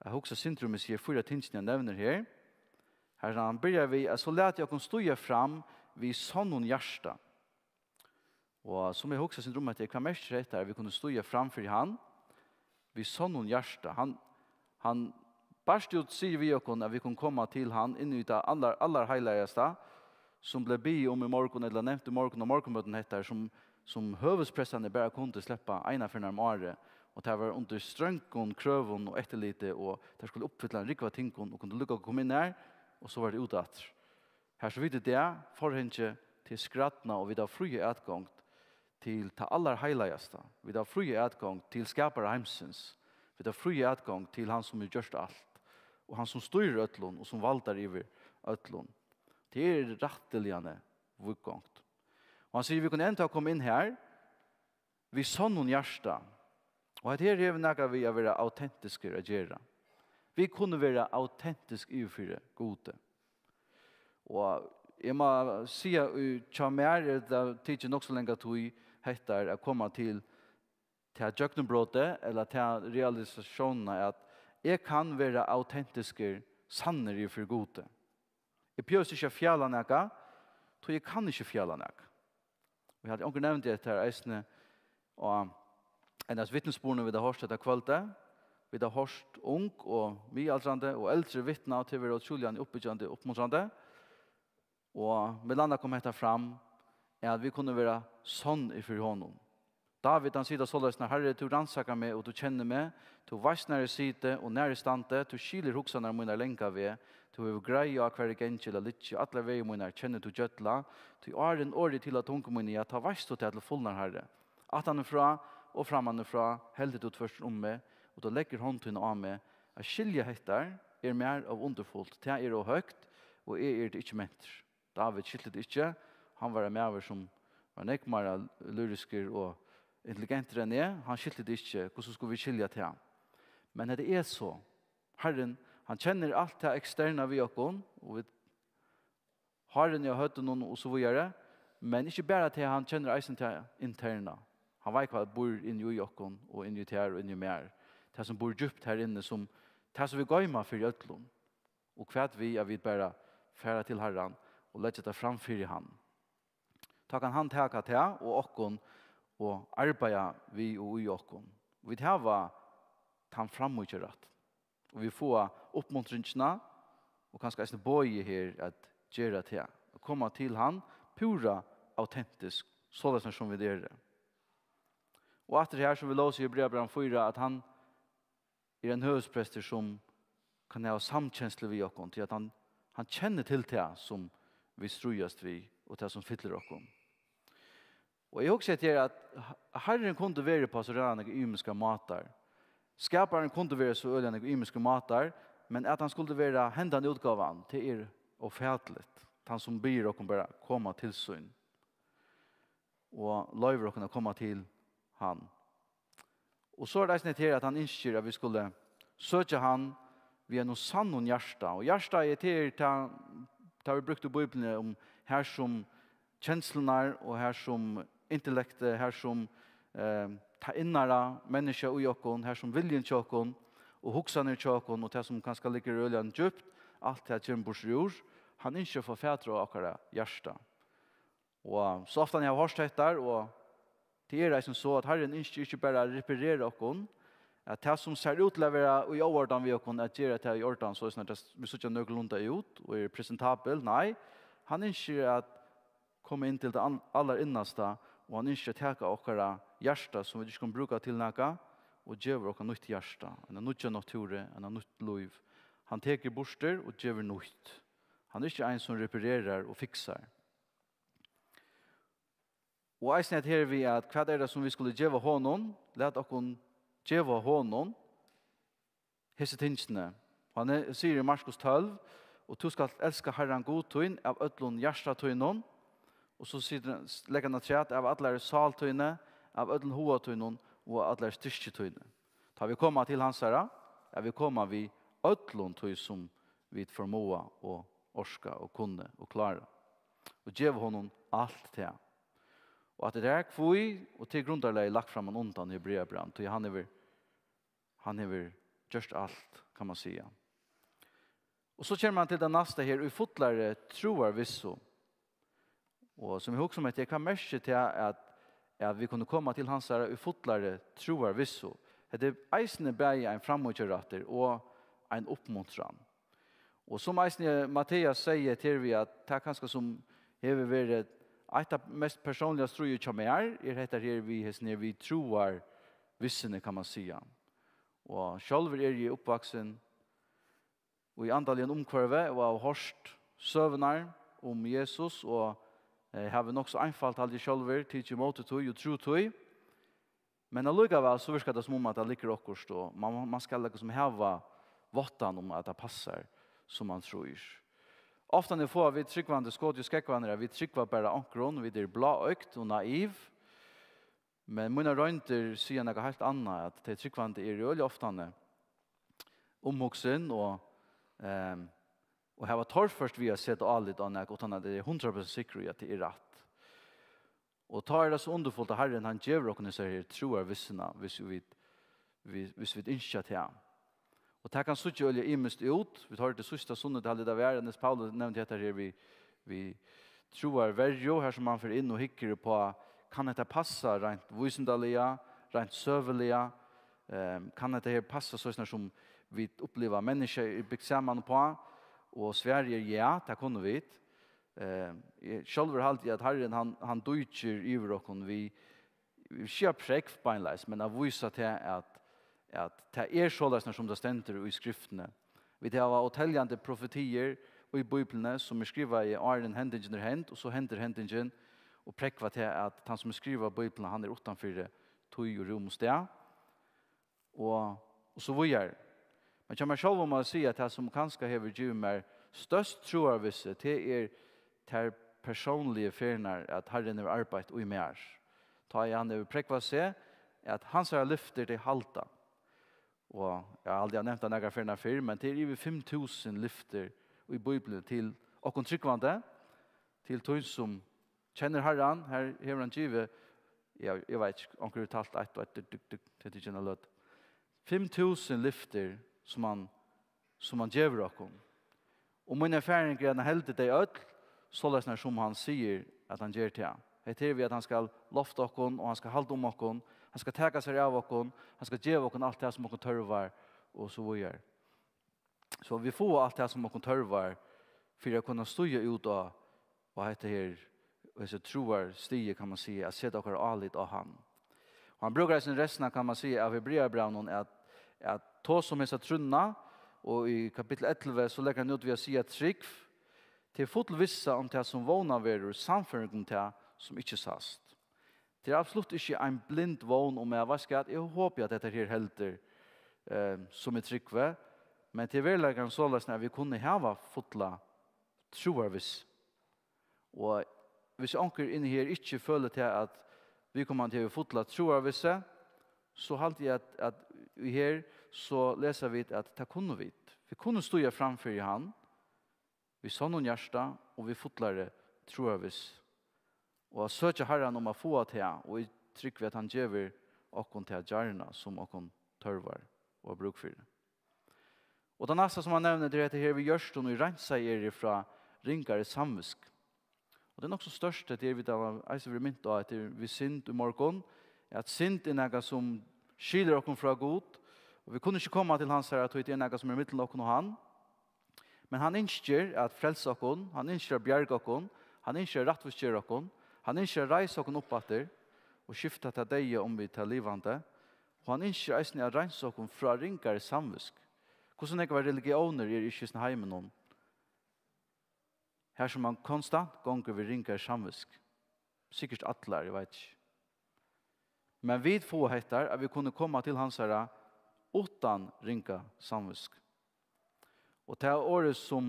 at hugsa sindur um, eg sigi fýra tingini hann nevnir her. Her hann byrjar við, at "So latið okkum stíga fram við sonnum hjarta." Og sum eg hugsi sindur um hetta, hvat merkir hetta, at vit kunnu stíga fram fyri hann við sonnum hjarta? Hann, hann bart út sigur við okkum, at vit kunnu koma til hann inn í tað allar, allarheilagasta, sum bleiv biðið um í morgun, ella nevnt í morgun á morgunmøtinum, hetta, sum, sum høvuðsprestarnir bara kundu sleppa eina ferð um árið, og tað var undir strongum krøvum og eftirliti, og teir skuldu uppfylla ein rúgvu av tingum, og kundu líka koma inn har, og so var tað út aftur. Her, sum vit í dag, forhangið til skrædna, og vit hava fría atgongd til tað allarheilagasta. Vit hava fría atgongd til skapara heimsins. Vit hava fría atgongd til hann, sum hevur gjørt alt, og hann, sum stýrir øllum, og sum valdar yvir øllum. Tað er rættiliga víðgongt. Og hann sigur, vit kunnu enntá koma inn har við sonnum hjarta. Og hetta her hevur nakað við at vera autentiskur at gera. Vit kunnu vera autentisk yvirfyri Gudi. Og eg má siga, í, hjá mær er tað tikið nokk so langa tíð, hetta er at koma til tað gjøgnumbrotið, ella ta realisatiónina, at eg kann vera autentiskur, sannur yvirfyri Gudi. Eg behøvist ikki at fjala nakað, tí eg kann ikki fjala nakað. Og eg haldi, onkur nevndi hetta her eisini, og ein av vitnisburðunum, vit hava hoyrt hetta kvøldið, vit hava hoyrt ung og miðaldrandi og eldri vitna, og tað verður ótrúliga uppbyggjandi og uppmuntrandi. Og millum annað kom hetta fram, at vit kunnu vera sonn fyri honum. Dávid, hann sigur tað soleiðis: "Harri, tú rannsakar meg, og tú kennir meg. Tú veitst, nær eg siti, og nær eg standi. Tú skilir hugsanir mínar langa veg. Tú hevur greið á, hvar eg gangi ella liggi. Allar vegir mínar kennir tú gjølla. Tí áðrenn orðið er til á tungu míni, ja, tá veitst tú tað til fulnar, Harri. Aftanífrá og frammanífrá heldur tú tvørtur um meg, og tú leggur hond tína á meg. At skilja hetta er mær ov undurfult. Tað er ov høgt, og eg eri tað ikki mentur." Dávid skilti tað ikki. Hann var ein maður, sum var nógv meira lyriskur og intelligentur enn eg. Hann skilti tað ikki. Hvussu skulu vit skilja tað? Men hetta er so. Harrin, hann kennir alt tað eksterna við okkum, og vit, hárini á høvdinum og so víðari. Men ikki bara tað, hann kennir eisini tað interna. Hann veit, hvat býr inni í okkum og inni í tær og inni í mær. Tað, sum býr djúpt har inni, sum, tað, sum vit goyma fyri øllum. Og hvat við, at vit bara fara til Harran og leggja tað fram fyri hann? Tá kann hann taka tað og okkum og arbeiða við og í okkum. Vit hava tann framíhjárætt. Og vit fáa uppmuntringina og kanska eisini boðið her at gera tað. At koma til hann púra autentisk, soleiðis sum vit eru. Og aftur her, sum vit lósu í Hebrearabrævinum fýra, at hann er ein høvuðsprestur, sum kann hava samkenslu við okkum, tí at hann, hann kennir til tað, sum vit stríðast við, og tað, sum fyllir okkum. Og eg hugsi at her, at Harrin kundi verið på so ræðuliga ymiskar mátar. Skaparin kundi verið so øgiliga ymiskar mátar, men at hann skuldi vera hendan útgávan, tað er ófatiligt. Hann, sum biður okkum bara koma til sín og loyvir okkum at koma til hann. Og so er tað eisini hetta her, at hann ynskir, at vit skulu søkja hann við einum sannum hjarta. Og hjarta er, tað er tað, tað verður brúkt í Bíbliuni um, har sum kenslurnar og har sum intellektið, har sum, eh, tað innara menniskja í okkum, har sum viljin hjá okkum og hugsanir hjá okkum og tað, sum kanska liggur øgiliga djúpt, alt tað kemur burtur úr. Hann ynskir at fáa fatur á okkara hjarta. Og so ofta eg havi hoyrt hetta, og tað er eisini so, at Harrin ynskir ikki bara at reparera okkum, at tað, sum sær út til at vera í óordan við okkum, at gera tað í ordan, so at tað, vit síggja nøkulunda út og er presentabel. Nei, hann ynskir at koma inn til tað an-, allarinnasta Og hann ynskir at taka okkara hjarta, sum vit ikki kunnu brúka til nakað, og gevur okkum nýtt hjarta, eina nýggja náttúru, eina nýtt lív. Hann tekur burtur og gevur nýtt. Hann er ikki ein, sum reparerar og fiksar. Og eisini hetta her við, at hvat er tað, sum vit skulu geva honum? Lat okkum geva honum hesi tingini. Og hann er, sigur í Markus tólv: "Og tú skalt elska Harran Gud tín av øllum hjarta tínum." Og so sigur, leggur hann afturat: "Av allari sál tíni, av øllum huga tínum og av allari styrki tíni." Tá vit koma til hansara, at vit koma við øllum tí, sum vit formáa og orka og kunnu og klára. Og geva honum alt tað. Og at tað er hví, og til grundarlagið lagt fram undan Hebreabrævinum, tí hann hevur, hann hevur gjørt alt, kann man siga. Og so kemur hann til tað næsta her, í fullari trúarvissu. Og sum eg hugsi um hetta, hvat merkir tað, at, at vit kunnu koma til hansara í fullari trúarvissu? Hetta er eisini bæði ein framíhjárættur og ein uppmuntran. Og sum eisini Mathias segði hetta her við, at tað kanska sum hevur verið eitt av mest persónliga stríði hjá mær, er hetta her við, hesin her við trúarvissuni, kann man siga. Og sjálvur eri eg uppvaksin í andaligum umhvørvi og havi hoyrt søgurnar um Jesus og, eh, havi nokk so einfalt, haldi eg sjálvur, tikið ímóti tí og trúð tí. Men allíkavæl so virkar tað sum um, at tað liggur okkurt, og man, man skal líkasum hava váttan um, at tað passar, sum man trýr. Oftani fáa vit trúgvandi skotið í skógvarnar, at vit trúgva bara onkrum, vit eru bláoygd og naiv. Men mínar royndir siga nakað heilt annað, at tey trúgvandi eru øgiliga oftani umhugsin og, ehm, og hava torført við at seta álit á nakað, uttan at tey eru hundrað prosent sikkur í, at tað er rætt. Og tá er tað so undurfult, at Harrin, hann gevur okkum hesa her trúarvissuna, hvis vit, vi-, hvis vit ynskja tað. Og tað kann síggja øgiliga ymiskt út. Vit hoyrdu síðsta sunnudag, haldi eg tað var, at Niels Pauli nevndi hetta her við, við trúarverju, har sum man fer inn og hyggur upp á, kann hetta passa reint vísindaliga, reint søguliga? Ehm, kann hetta her passa soleiðis, sum vit uppliva menniskja er bygt saman uppá? Og svarið er ja, tað kunnu vit. Eh, eg sjálvur haldi, at Harrin, hann, hann dýkir yvir okkum við, við, ikki at prógva beinleiðis, men at vísa til, at, at tað er soleiðis, sum tað stendur í Skriftini. Vit hava óteljandi profetiir í Bíbliuni, sum er skrivaði áðrenn hendingin er hend, og so hendir hendingin, og prógva til, at tann, sum skrivar Bíbliuna, hann er uttanfyri tíð og rúm og stað. Og, og so víðari. Men hjá mær sjálvum má eg siga, at tað, sum kanska hevur givið mær størst trúarvissu, tað er tær persónligu ferðirnar, at Harrin hevur arbeitt í mær. Tá ið hann hevur prógvað seg, at hansara lyftir, tey halda. Og eg haldi, eg havi nevnt tað nakrar ferðir fyrr, men tað er yvir fimm túsund lyftir í Bíbliuni til okkum trúgvandi, til tí sum kennir Harran. Har hevur hann givið, ja, eg veit ikki, onkur hevur talt eitt og eitt, duk, duk, duk, tað er tikið inn á løtu. Fimm túsund lyftir sum hann, sum hann gevur okkum. Og mín erfaring er, at hann heldur tey øll, soleiðis sum hann sigur, at hann ger tað. Hetta er við, at hann skal lofta okkum, og hann skal halda um okkum, hann skal taka sær av okkum, hann skal geva okkum alt tað, sum okkum tørvar, og so víðari. So vit fáa alt tað, sum okkum tørvar, fyri at kunna stíga út á, á hetta her, hesi trúarstig, kann man siga, at seta okkara álit á hann. Og hann brúkar eisini restina, kann man siga, av Hebreabrævinum, at, at tosa um hesa trúnna, og í kapittul ellivu, so leggur hann út við at siga: "Trúgv, tað er full vissa um tað, sum vónað verður, sannføring um tað, sum ikki sæst." Tað er absolutt ikki ein blind vón um, at, veitst hvat, eg hopi, at hetta her heldur, eh, sum eg trúgvi, men tað er veruleikin soleiðis, at vit kunnu hava fulla trúarvissu. Og hvis onkur inni her ikki følir til, at viðkomandi hevur fulla trúarvissu, so haldi eg, at, at her, so lesa vit, at tað kunnu vit. Vit kunnu stíga fram fyri hann við sonnum hjarta og við fullari trúarvissu, og at søkja Harran um at fáa tað, og eg trúgvi, at hann gevur okkum tað gjarna, sum okkum tørvar og er brúk fyri. Og tað næsta, sum hann nevnir, tað er hetta her við hjørtum, ið reinsað eru frá ringari samvitsku. Og tað er nokk so stórt, at tað er, vit hava eisini verið mint á, at tað er við synd í morgun, at synd er nakað, sum skilir okkum frá Gud, og vit kunnu ikki koma til hansara, tí tað er nakað, sum er millum okkum og hann. Men hann ynskir at frelsa okkum, hann ynskir at bjarga okkum, hann ynskir at rættvísgera okkum, hann ynskir at reisa okkum upp aftur. og skifta tað deyða um við tað livandi. Og hann ynskir eisini at reinsa okkum frá ringari samvitsku. Hvussu nógvar religiónir eru í kristna heiminum, har sum mann konstant gongur við ringari samvitsku? Sikkurt allar, eg veit ikki. Men vit fáa hettar, at vit kunnu koma til hansara uttan ringa samvitsku. Og tað er orðið sum,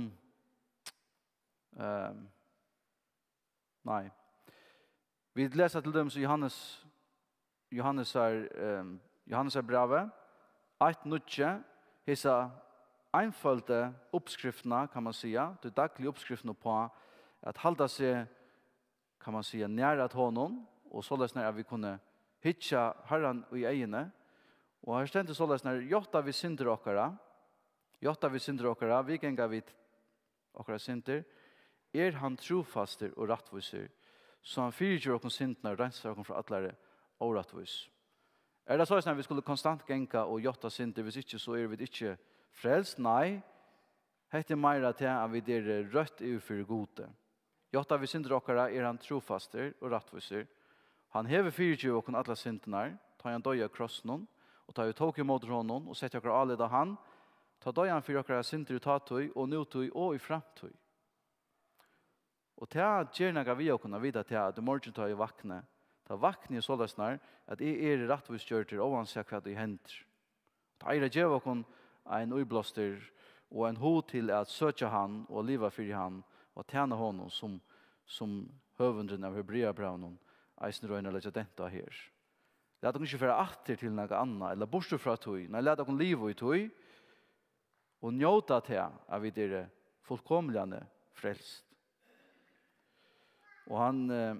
ehm, nei. Vit lesa til dømis í Johannes, Johannesar, ehm, Johannesar brævi, eitt níggju, hesa einføldu uppskriftina, kann man siga, tí dagligu uppskriftina uppá at halda seg, kann man siga, nær at honum, og soleiðis nær at vit kunnu hyggja Harran í eyguni. Og her stendur soleiðis nær: Játta vit syndir okkara, játta vit syndir okkara, viðganga vit okkara syndir, er hann trúfastur og rættvísur, so hann fyrigevur okkum syndirnar og reinsar okkum frá allari órættvísi. Er tað soleiðis, at vit skulu konstant ganga og játta syndir, hvis ikki, so eru vit ikki frelst? Nei, hetta er meira tað, at vit eru røtt yvir fyri Gudi. Játta vit syndir okkara, er hann trúfastur og rættvísur. Hann hevur fyrigivið okkum allar syndirnar, tá ið hann doyði á krossinum, og tá vit tóku ímóti honum og settu okkara álit á hann, tá doyði hann fyri okkara syndir í tátíð og nútíð og í framtíð. Og tað ger nakað við okkum at vita tað, at í morgin, tá eg vakni, tá vakni eg soleiðis nær, at eg eri rættvísgjørdur, óansæð hvat ið hendir. Tá er at geva okkum ein íblástur og ein hug til at søkja hann og liva fyri hann og at tæna honum, sum, sum høvundurin av Hebreabrævinum eisini roynir at leggja dent á her. Lat okkum ikki fara aftur til nakað annað, ella burtur frá tí. Nei, lat okkum liva í tí og njóta tað, at vit eru fullkomiliga frelst. Og hann, eh,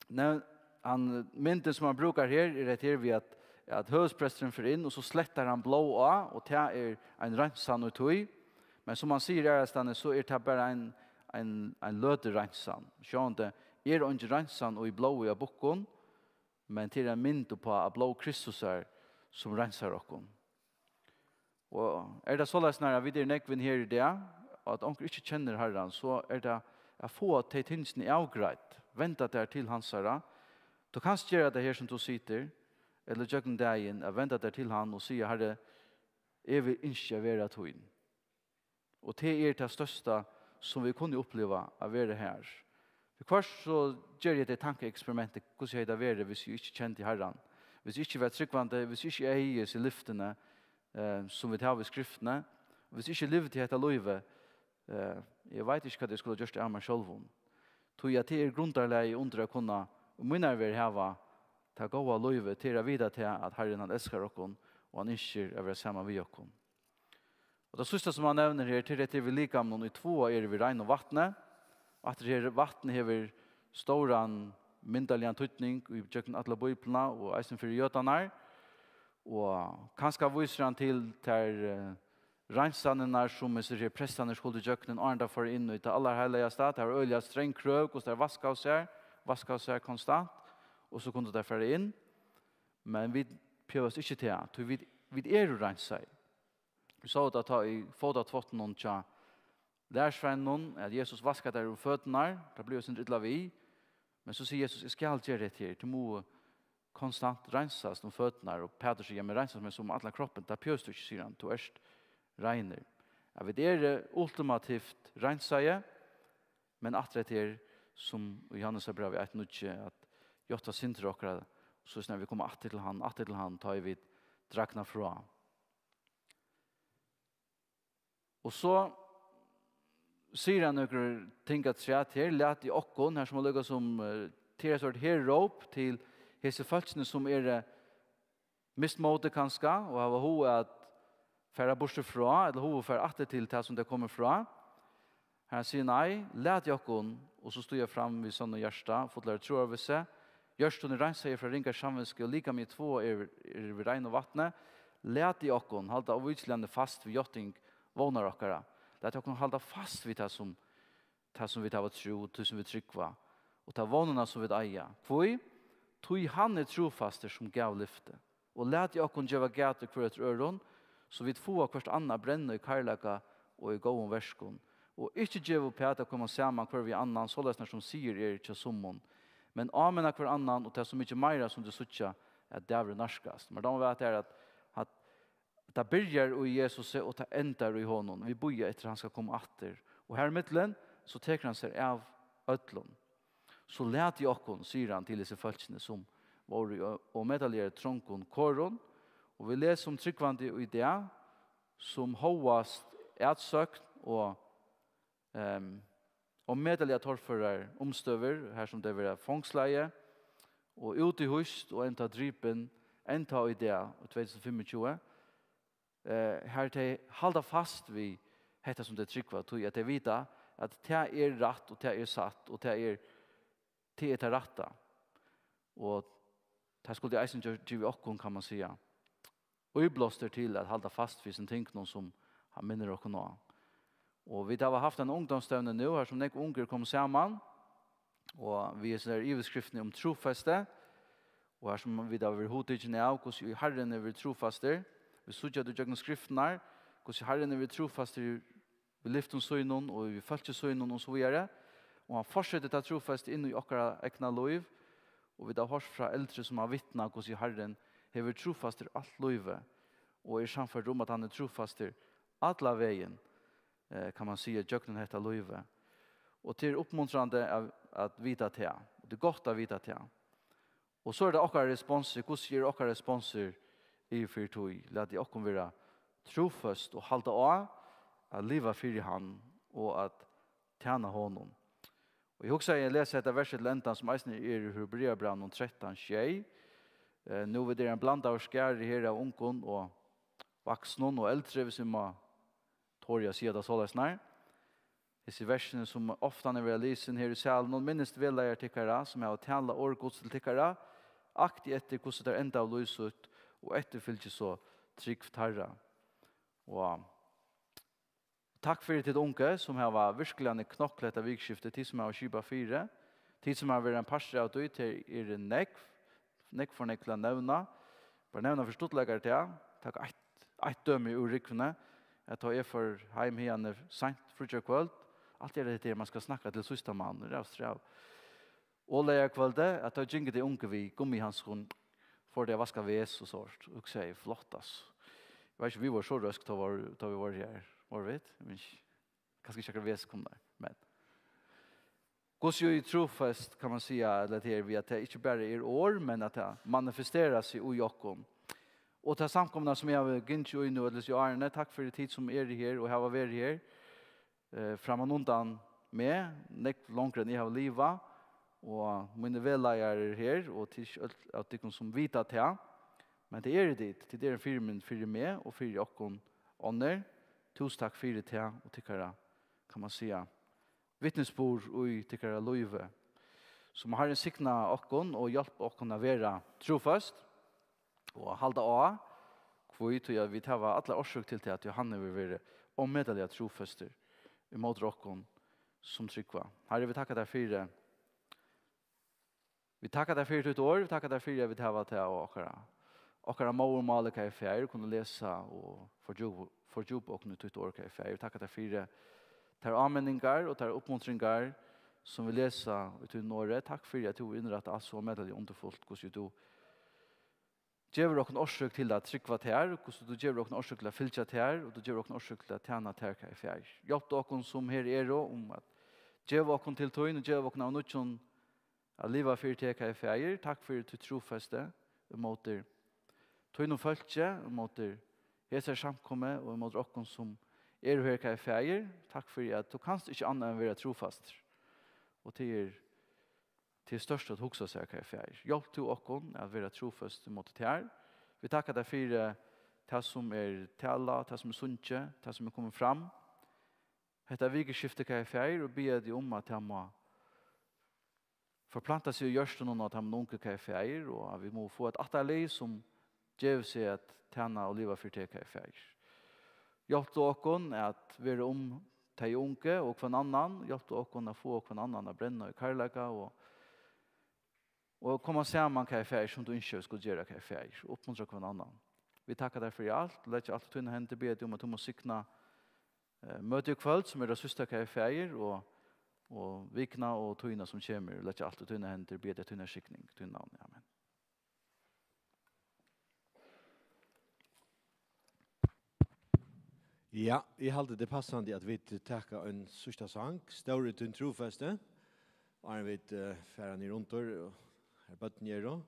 nev-, hann, myndin, sum hann brúkar her, er hetta her við, at, at høvuðspresturin fer inn, og so slettar hann blóð á, og tað er ein reinsan í tí. Men sum hann sigur aðrastaðni, so er tað bara ein, ein, ein løtureinsan. Sjálvandi er eingin reinsan í blóði á bukkum, men tað er ein mynd uppá, at blóð Kristusar, sum reinsar okkum. Og er tað soleiðis, nær at vit eru nógvir her í dag, og at onkur ikki kennir Harran, so er tað at fáa tey tingini avgreidd, venda tær til hansara. Tú kanst gera tað her, sum tú situr, ella gjøgnum dagin, at venda tær til hann og siga: Harri, eg vil ynskja at vera tín. Og tað er tað størsta, sum vit kunnu uppliva, at vera har. Viðhvørt so geri eg tað tankaeksperimentið: Hvussu hevði tað verið, hvis eg ikki kendi Harran? Hvis eg ikki var trúgvandi, hvis eg ikki eigi hesi lyftini, eh, sum vit hava í Skriftini, hvis eg ikki livdi hetta lívið, eh, eg veit ikki, hvat eg skuldi gjørt av mær sjálvum. Tí at tað er grundarlagið undir at kunna, um mínar vegir, hava tað góða lívið, tað er at vita tað, at Harrin, hann elskar okkum, og hann ynskir at vera saman við okkum. Og tað síðsta, sum hann nevnir her, til hetta við likamið, og tvo eru við reinum vatni. Aftur her, vatn hevur stóran myndaligan týdning í gjøgnum alla Bíbliuna og eisini fyri jødarnar. Og kanska vísir hann til tær, eh, reinsanirnar, sum hesir her prestarnir skuldu gjøgnum, áðrenn teir fóru inn í tað allarheilagasta. Tað var øgiliga streng krøv, hvussu teir vaskaðu sær, vaskaðu sær konstant, og so kundu teir fara inn. Men vit behøvast ikki tað, tí vit, vit eru reinsaði. Vit sóu tað tá í fótatvottinum hjá lærisveinunum, at Jesus vaskar teir um føturnar, tað blívur eitt sindur illa við, men so sigur Jesus: Eg skal gera hetta her, tit mugu konstant reinsast um føturnar, og Pætur sigur: Ja, men reinsast meg sum allan kroppin, tað behøvist tú ikki, sigur hann, tú ert reinur. At vit eru ultimativt reinsaði, men aftur hetta her, sum í Jóhannesarbrævi eitt níggju, at játta syndir okkara, so snart vit koma aftur til hann, aftur til hann, tá ið vit dragna frá. Og so sigur hann nøkur ting afturat her: Latið okkum, her sum er líka sum, eh, til eitt sort herróp til hesi fólkini, sum eru mist mótið kanska, og hava hug at fara burtur frá, ella hug at fara aftur til tað, sum tey komu frá. Hann sigur: Nei, latið okkum, og so stíga fram við sonnum hjarta, fullar av trúarvissu, hjørtuni reinsaði frá ringari samvitsku, og likamið tváað er, er við reinum vatni. Latið okkum halda óvikiliga fast við játting vónar okkara. Latið okkum halda fast við tað, sum, tað, sum vit hava trúð, tí, sum vit trúgva, og ta vónina, sum vit eiga. Hví? Tí hann er trúfastur, sum gav lyfti. Og latið okkum geva gætur hvør eftir øðrum, so vit fáa hvørt annað at brenna í kærleika og í góðum verkum. Og ikki geva uppat at koma saman hvør við annan, soleiðis sum siður er hjá summum, men áminna hvør annan, og tað so mikið meira, sum tit síggja, at dagurin nærkast. Mær dámar væl, at tað er, at, at tað byrjar í Jesusi, og tað endar í honum. Vit bíða eftir, hann skal koma aftur. Og her í millum, so tekur hann sær av øllum. So latið okkum, sigur hann til hesi fólkini, sum vóru í ó-, ómetaliga trongum korum, og vit lesa um trúgvandi í dag, sum hóast atsókn og, ehm, ómetaliga torførar umstøður, har sum tey verða fongslaði og útihýst og enntá dripin, enntá í dag, í tvey túsund og fimmogtjúgu, eh, har tey halda fast við hetta, sum tey trúgva, tí at tey vita, at tað er rætt, og tað er satt, og tað er, tað er tað rætta. Og tað skuldi eisini gjørt, givið okkum, kann man siga, íblástur til at halda fast við sum tingunum, sum hann minnir okkum á. Og vit hava havt ein ungdómsstevnu nú, har sum nógv ung eru komin saman, og við hesi her yvirskriftini um trúfesti, og har sum vit hava verið hugtikin av, hvussu Harrin hevur verið trúfastur. Vit síggja tað gjøgnum skriftirnar, hvussu Harrin hevur verið trúfastur við lyftum sínum og við fólki sínum og so víðari. Og hann fortsetir tað trúfesti inn í okkara egna lív, og vit hava hoyrt frá eldri, sum hava vitnað, hvussu Harrin hevur verið trúfastur alt lívið, og er sannførd um, at hann er trúfastur allan vegin, eh, kann man siga, gjøgnum hetta lívið. Og tað er uppmuntrandi at, at vita tað, og tað er gott at vita tað. Og so er tað okkara responsur. Hvussu er okkara responsur yvir fyri tí? Latið okkum vera trúføst og halda á at liva fyri hann og at tæna honum. Og eg hugsaði, eg lesi hetta versið til endan, sum eisini er í Hebreabrævinum trettan sjey. Eh, nú vit eru ein blandaður skari her av ungum og vaksnum og eldri, viss eg má tori at siga tað soleiðis, nei. Hesi versini, sum ofta hava verið lisin her í salinum: Minnist vegleiðarar tykkara, sum hava talað orð Guds til tykkara, aktið eftir, hvussu teir endaðu lív sítt, og eftirfylgið so trúgv teirra. Og takk fyri tit ungu, sum hava virkuliga knoklet hetta vikuskiftið, tit sum hava skipað fyri, tit sum hava verið ein partur av tí, tað eru nógv, nógv for nógv til at nevna. Bara nevna fyri stuttleika tað, taka eitt, eitt dømi úr rúgvuni, at tá eg fór heim hiðani seint fríggjakvøld, alt er hetta her, man skal snakka til síðsta mann, rævstræv. Og leygarkvøldið, at tá gingu tey ungu við gummihandskum, fóru tey at vaska ves og sovorðið, og hugsaði, flott, altso. Eg veit ikki, vit vóru so røsk, tá vóru, tá vit vóru her, vóru vit? Eg minnist ikki. Kanska ikki akkurát ves kom har, men hvussu er trúføst, kann man siga, ella tað er við, at tað ikki bara er orð, men at tað manifesterar seg í okkum. Og ta samkomuna, sum eg havi gingið í nú, ella í árini, takk fyri tit, sum eru her og hava verið her, eh, frammanundan meg, nógv longri enn eg havi livað, og mínir vegleiðarar her, og til øll av tykkum, sum vita tað, men tað eru tit, tit eru ein fyrimynd fyri meg og fyri okkum onnur. Túsund takk fyri tað og tykkara, kann man siga, vitnisburð í tykkara lívi. So má Harrin signa okkum og hjálpa okkum at vera trúføst og halda á, hví, tí at vit hava alla orsøk til tað, tí hann hevur verið ómetaliga trúføstur ímóti okkum sum trúgva. Harri, vit takka tær fyri, vit takka tær fyri títt orð, vit takka tær fyri, at vit hava tað á okkara, okkara móðurmáli, kæri Faðir, kunnu lesa og fordjúpa, fordjúpa okkum í títt orð, kæri Faðir. Vit takka tær fyri tær áminningar og tær uppmuntringar, sum vit lesa í tínum orði. Takk fyri, at tú hevur innrættað alt so ómetaliga undurfult, hvussu tú gevur okkum orsøk til at trúgva tær, hvussu tú gevur okkum orsøk til at fylgja tær, og tú gevur okkum orsøk til at tæna tær, kæri Faðir. Hjálp okkum, sum her eru, um at geva okkum til tín og geva okkum av nýggjum at liva fyri teg, kæri Faðir. Takk fyri títt trúfesti ímóti tínum fólki, ímóti hesari samkomu og ímóti okkum, sum eru her, kæri Faðir. Takk fyri, at tú kanst ikki annað enn vera trúfastur. Og tað er, tað er stórt at hugsa sær, kæri Faðir. Hjálp tú okkum at vera trúføst ímóti tær. Vit takka tær fyri tað, sum er talað, tað, sum er sungið, tað, sum er komið fram hetta vikuskiftið, kæri Faðir, og biðja teg um, at tað má forplanta seg í hjørtunum á teimum ungu, kæri Faðir, og at vit mugu fáa eitt ættarlið, sum gevur seg at tæna og liva fyri teg, kæri Faðir. Hjálp tú okkum at vera um tey ungu og hvønn annan. Hjálp tú okkum at fáa hvønn annan at brenna í kærleika og, og koma saman, kæri Faðir, sum tú ynskir, vit skulu gera, kæri Faðir, og uppmuntra hvønn annan. Vit takka tær fyri alt, leggja alt í tínar hendur, biðja teg um, at tú má signa, eh, møtið í kvøld, sum er tað síðsta, kæri Faðir, og og vikuna og tíðina sum kemur, leggja alt í tínar hendur, biðja teg tína skikning, í tínum navni. Amen. Ja, eg haldi, tað er passandi, at vit taka ein síðsta sang, Stóri tín trúfesti, áðrenn vit, eh, fara niðurundir, og har børnini eru.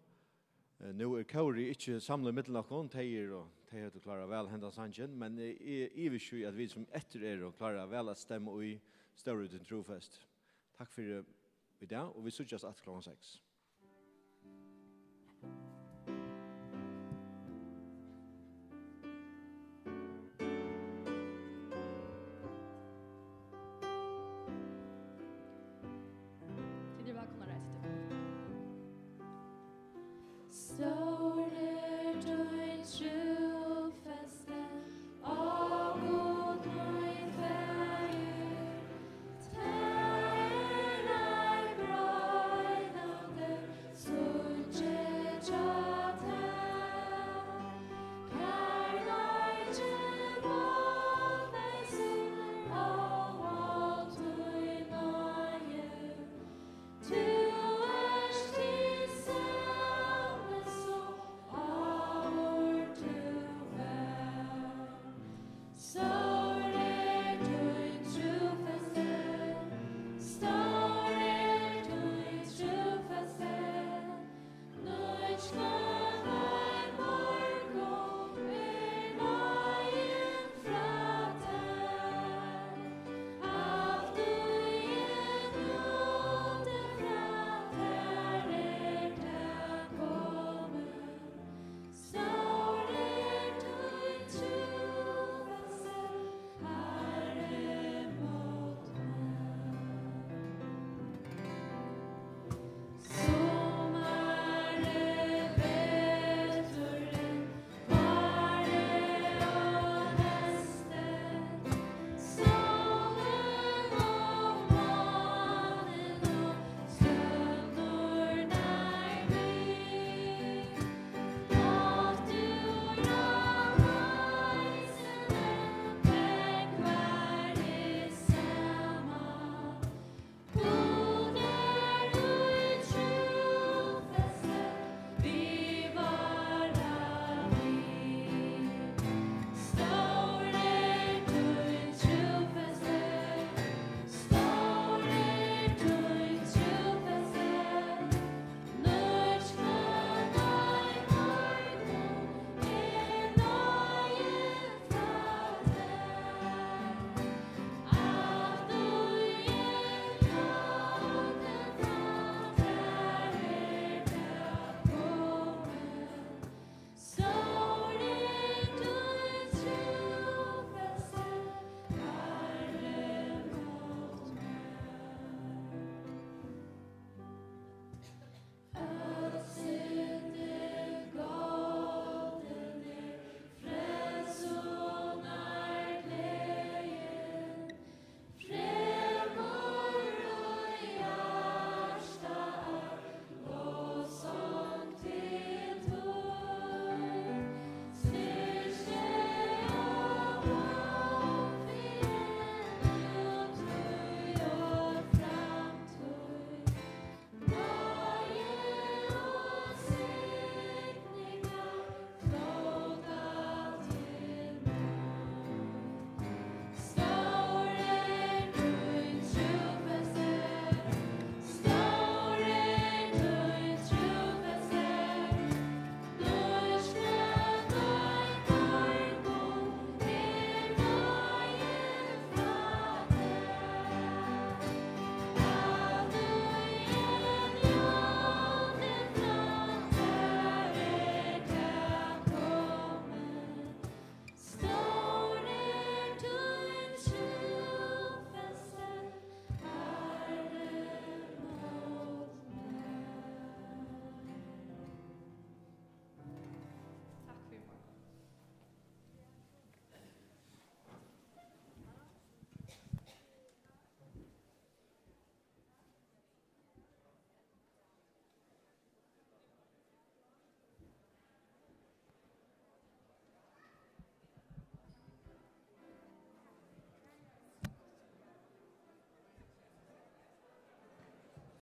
Eh, nú er kórið ikki samlað millum okkum, tey eru, tey høvdu klárað væl hendan sangin, men eg, eg ivist í, at vit sum eftir eru, klára væl at stemma í Stóri tín trúfesti. Takk fyri í dag, og vit síggjast aftur klokkan seks. Tit eru vælkomin at reisa tykkum.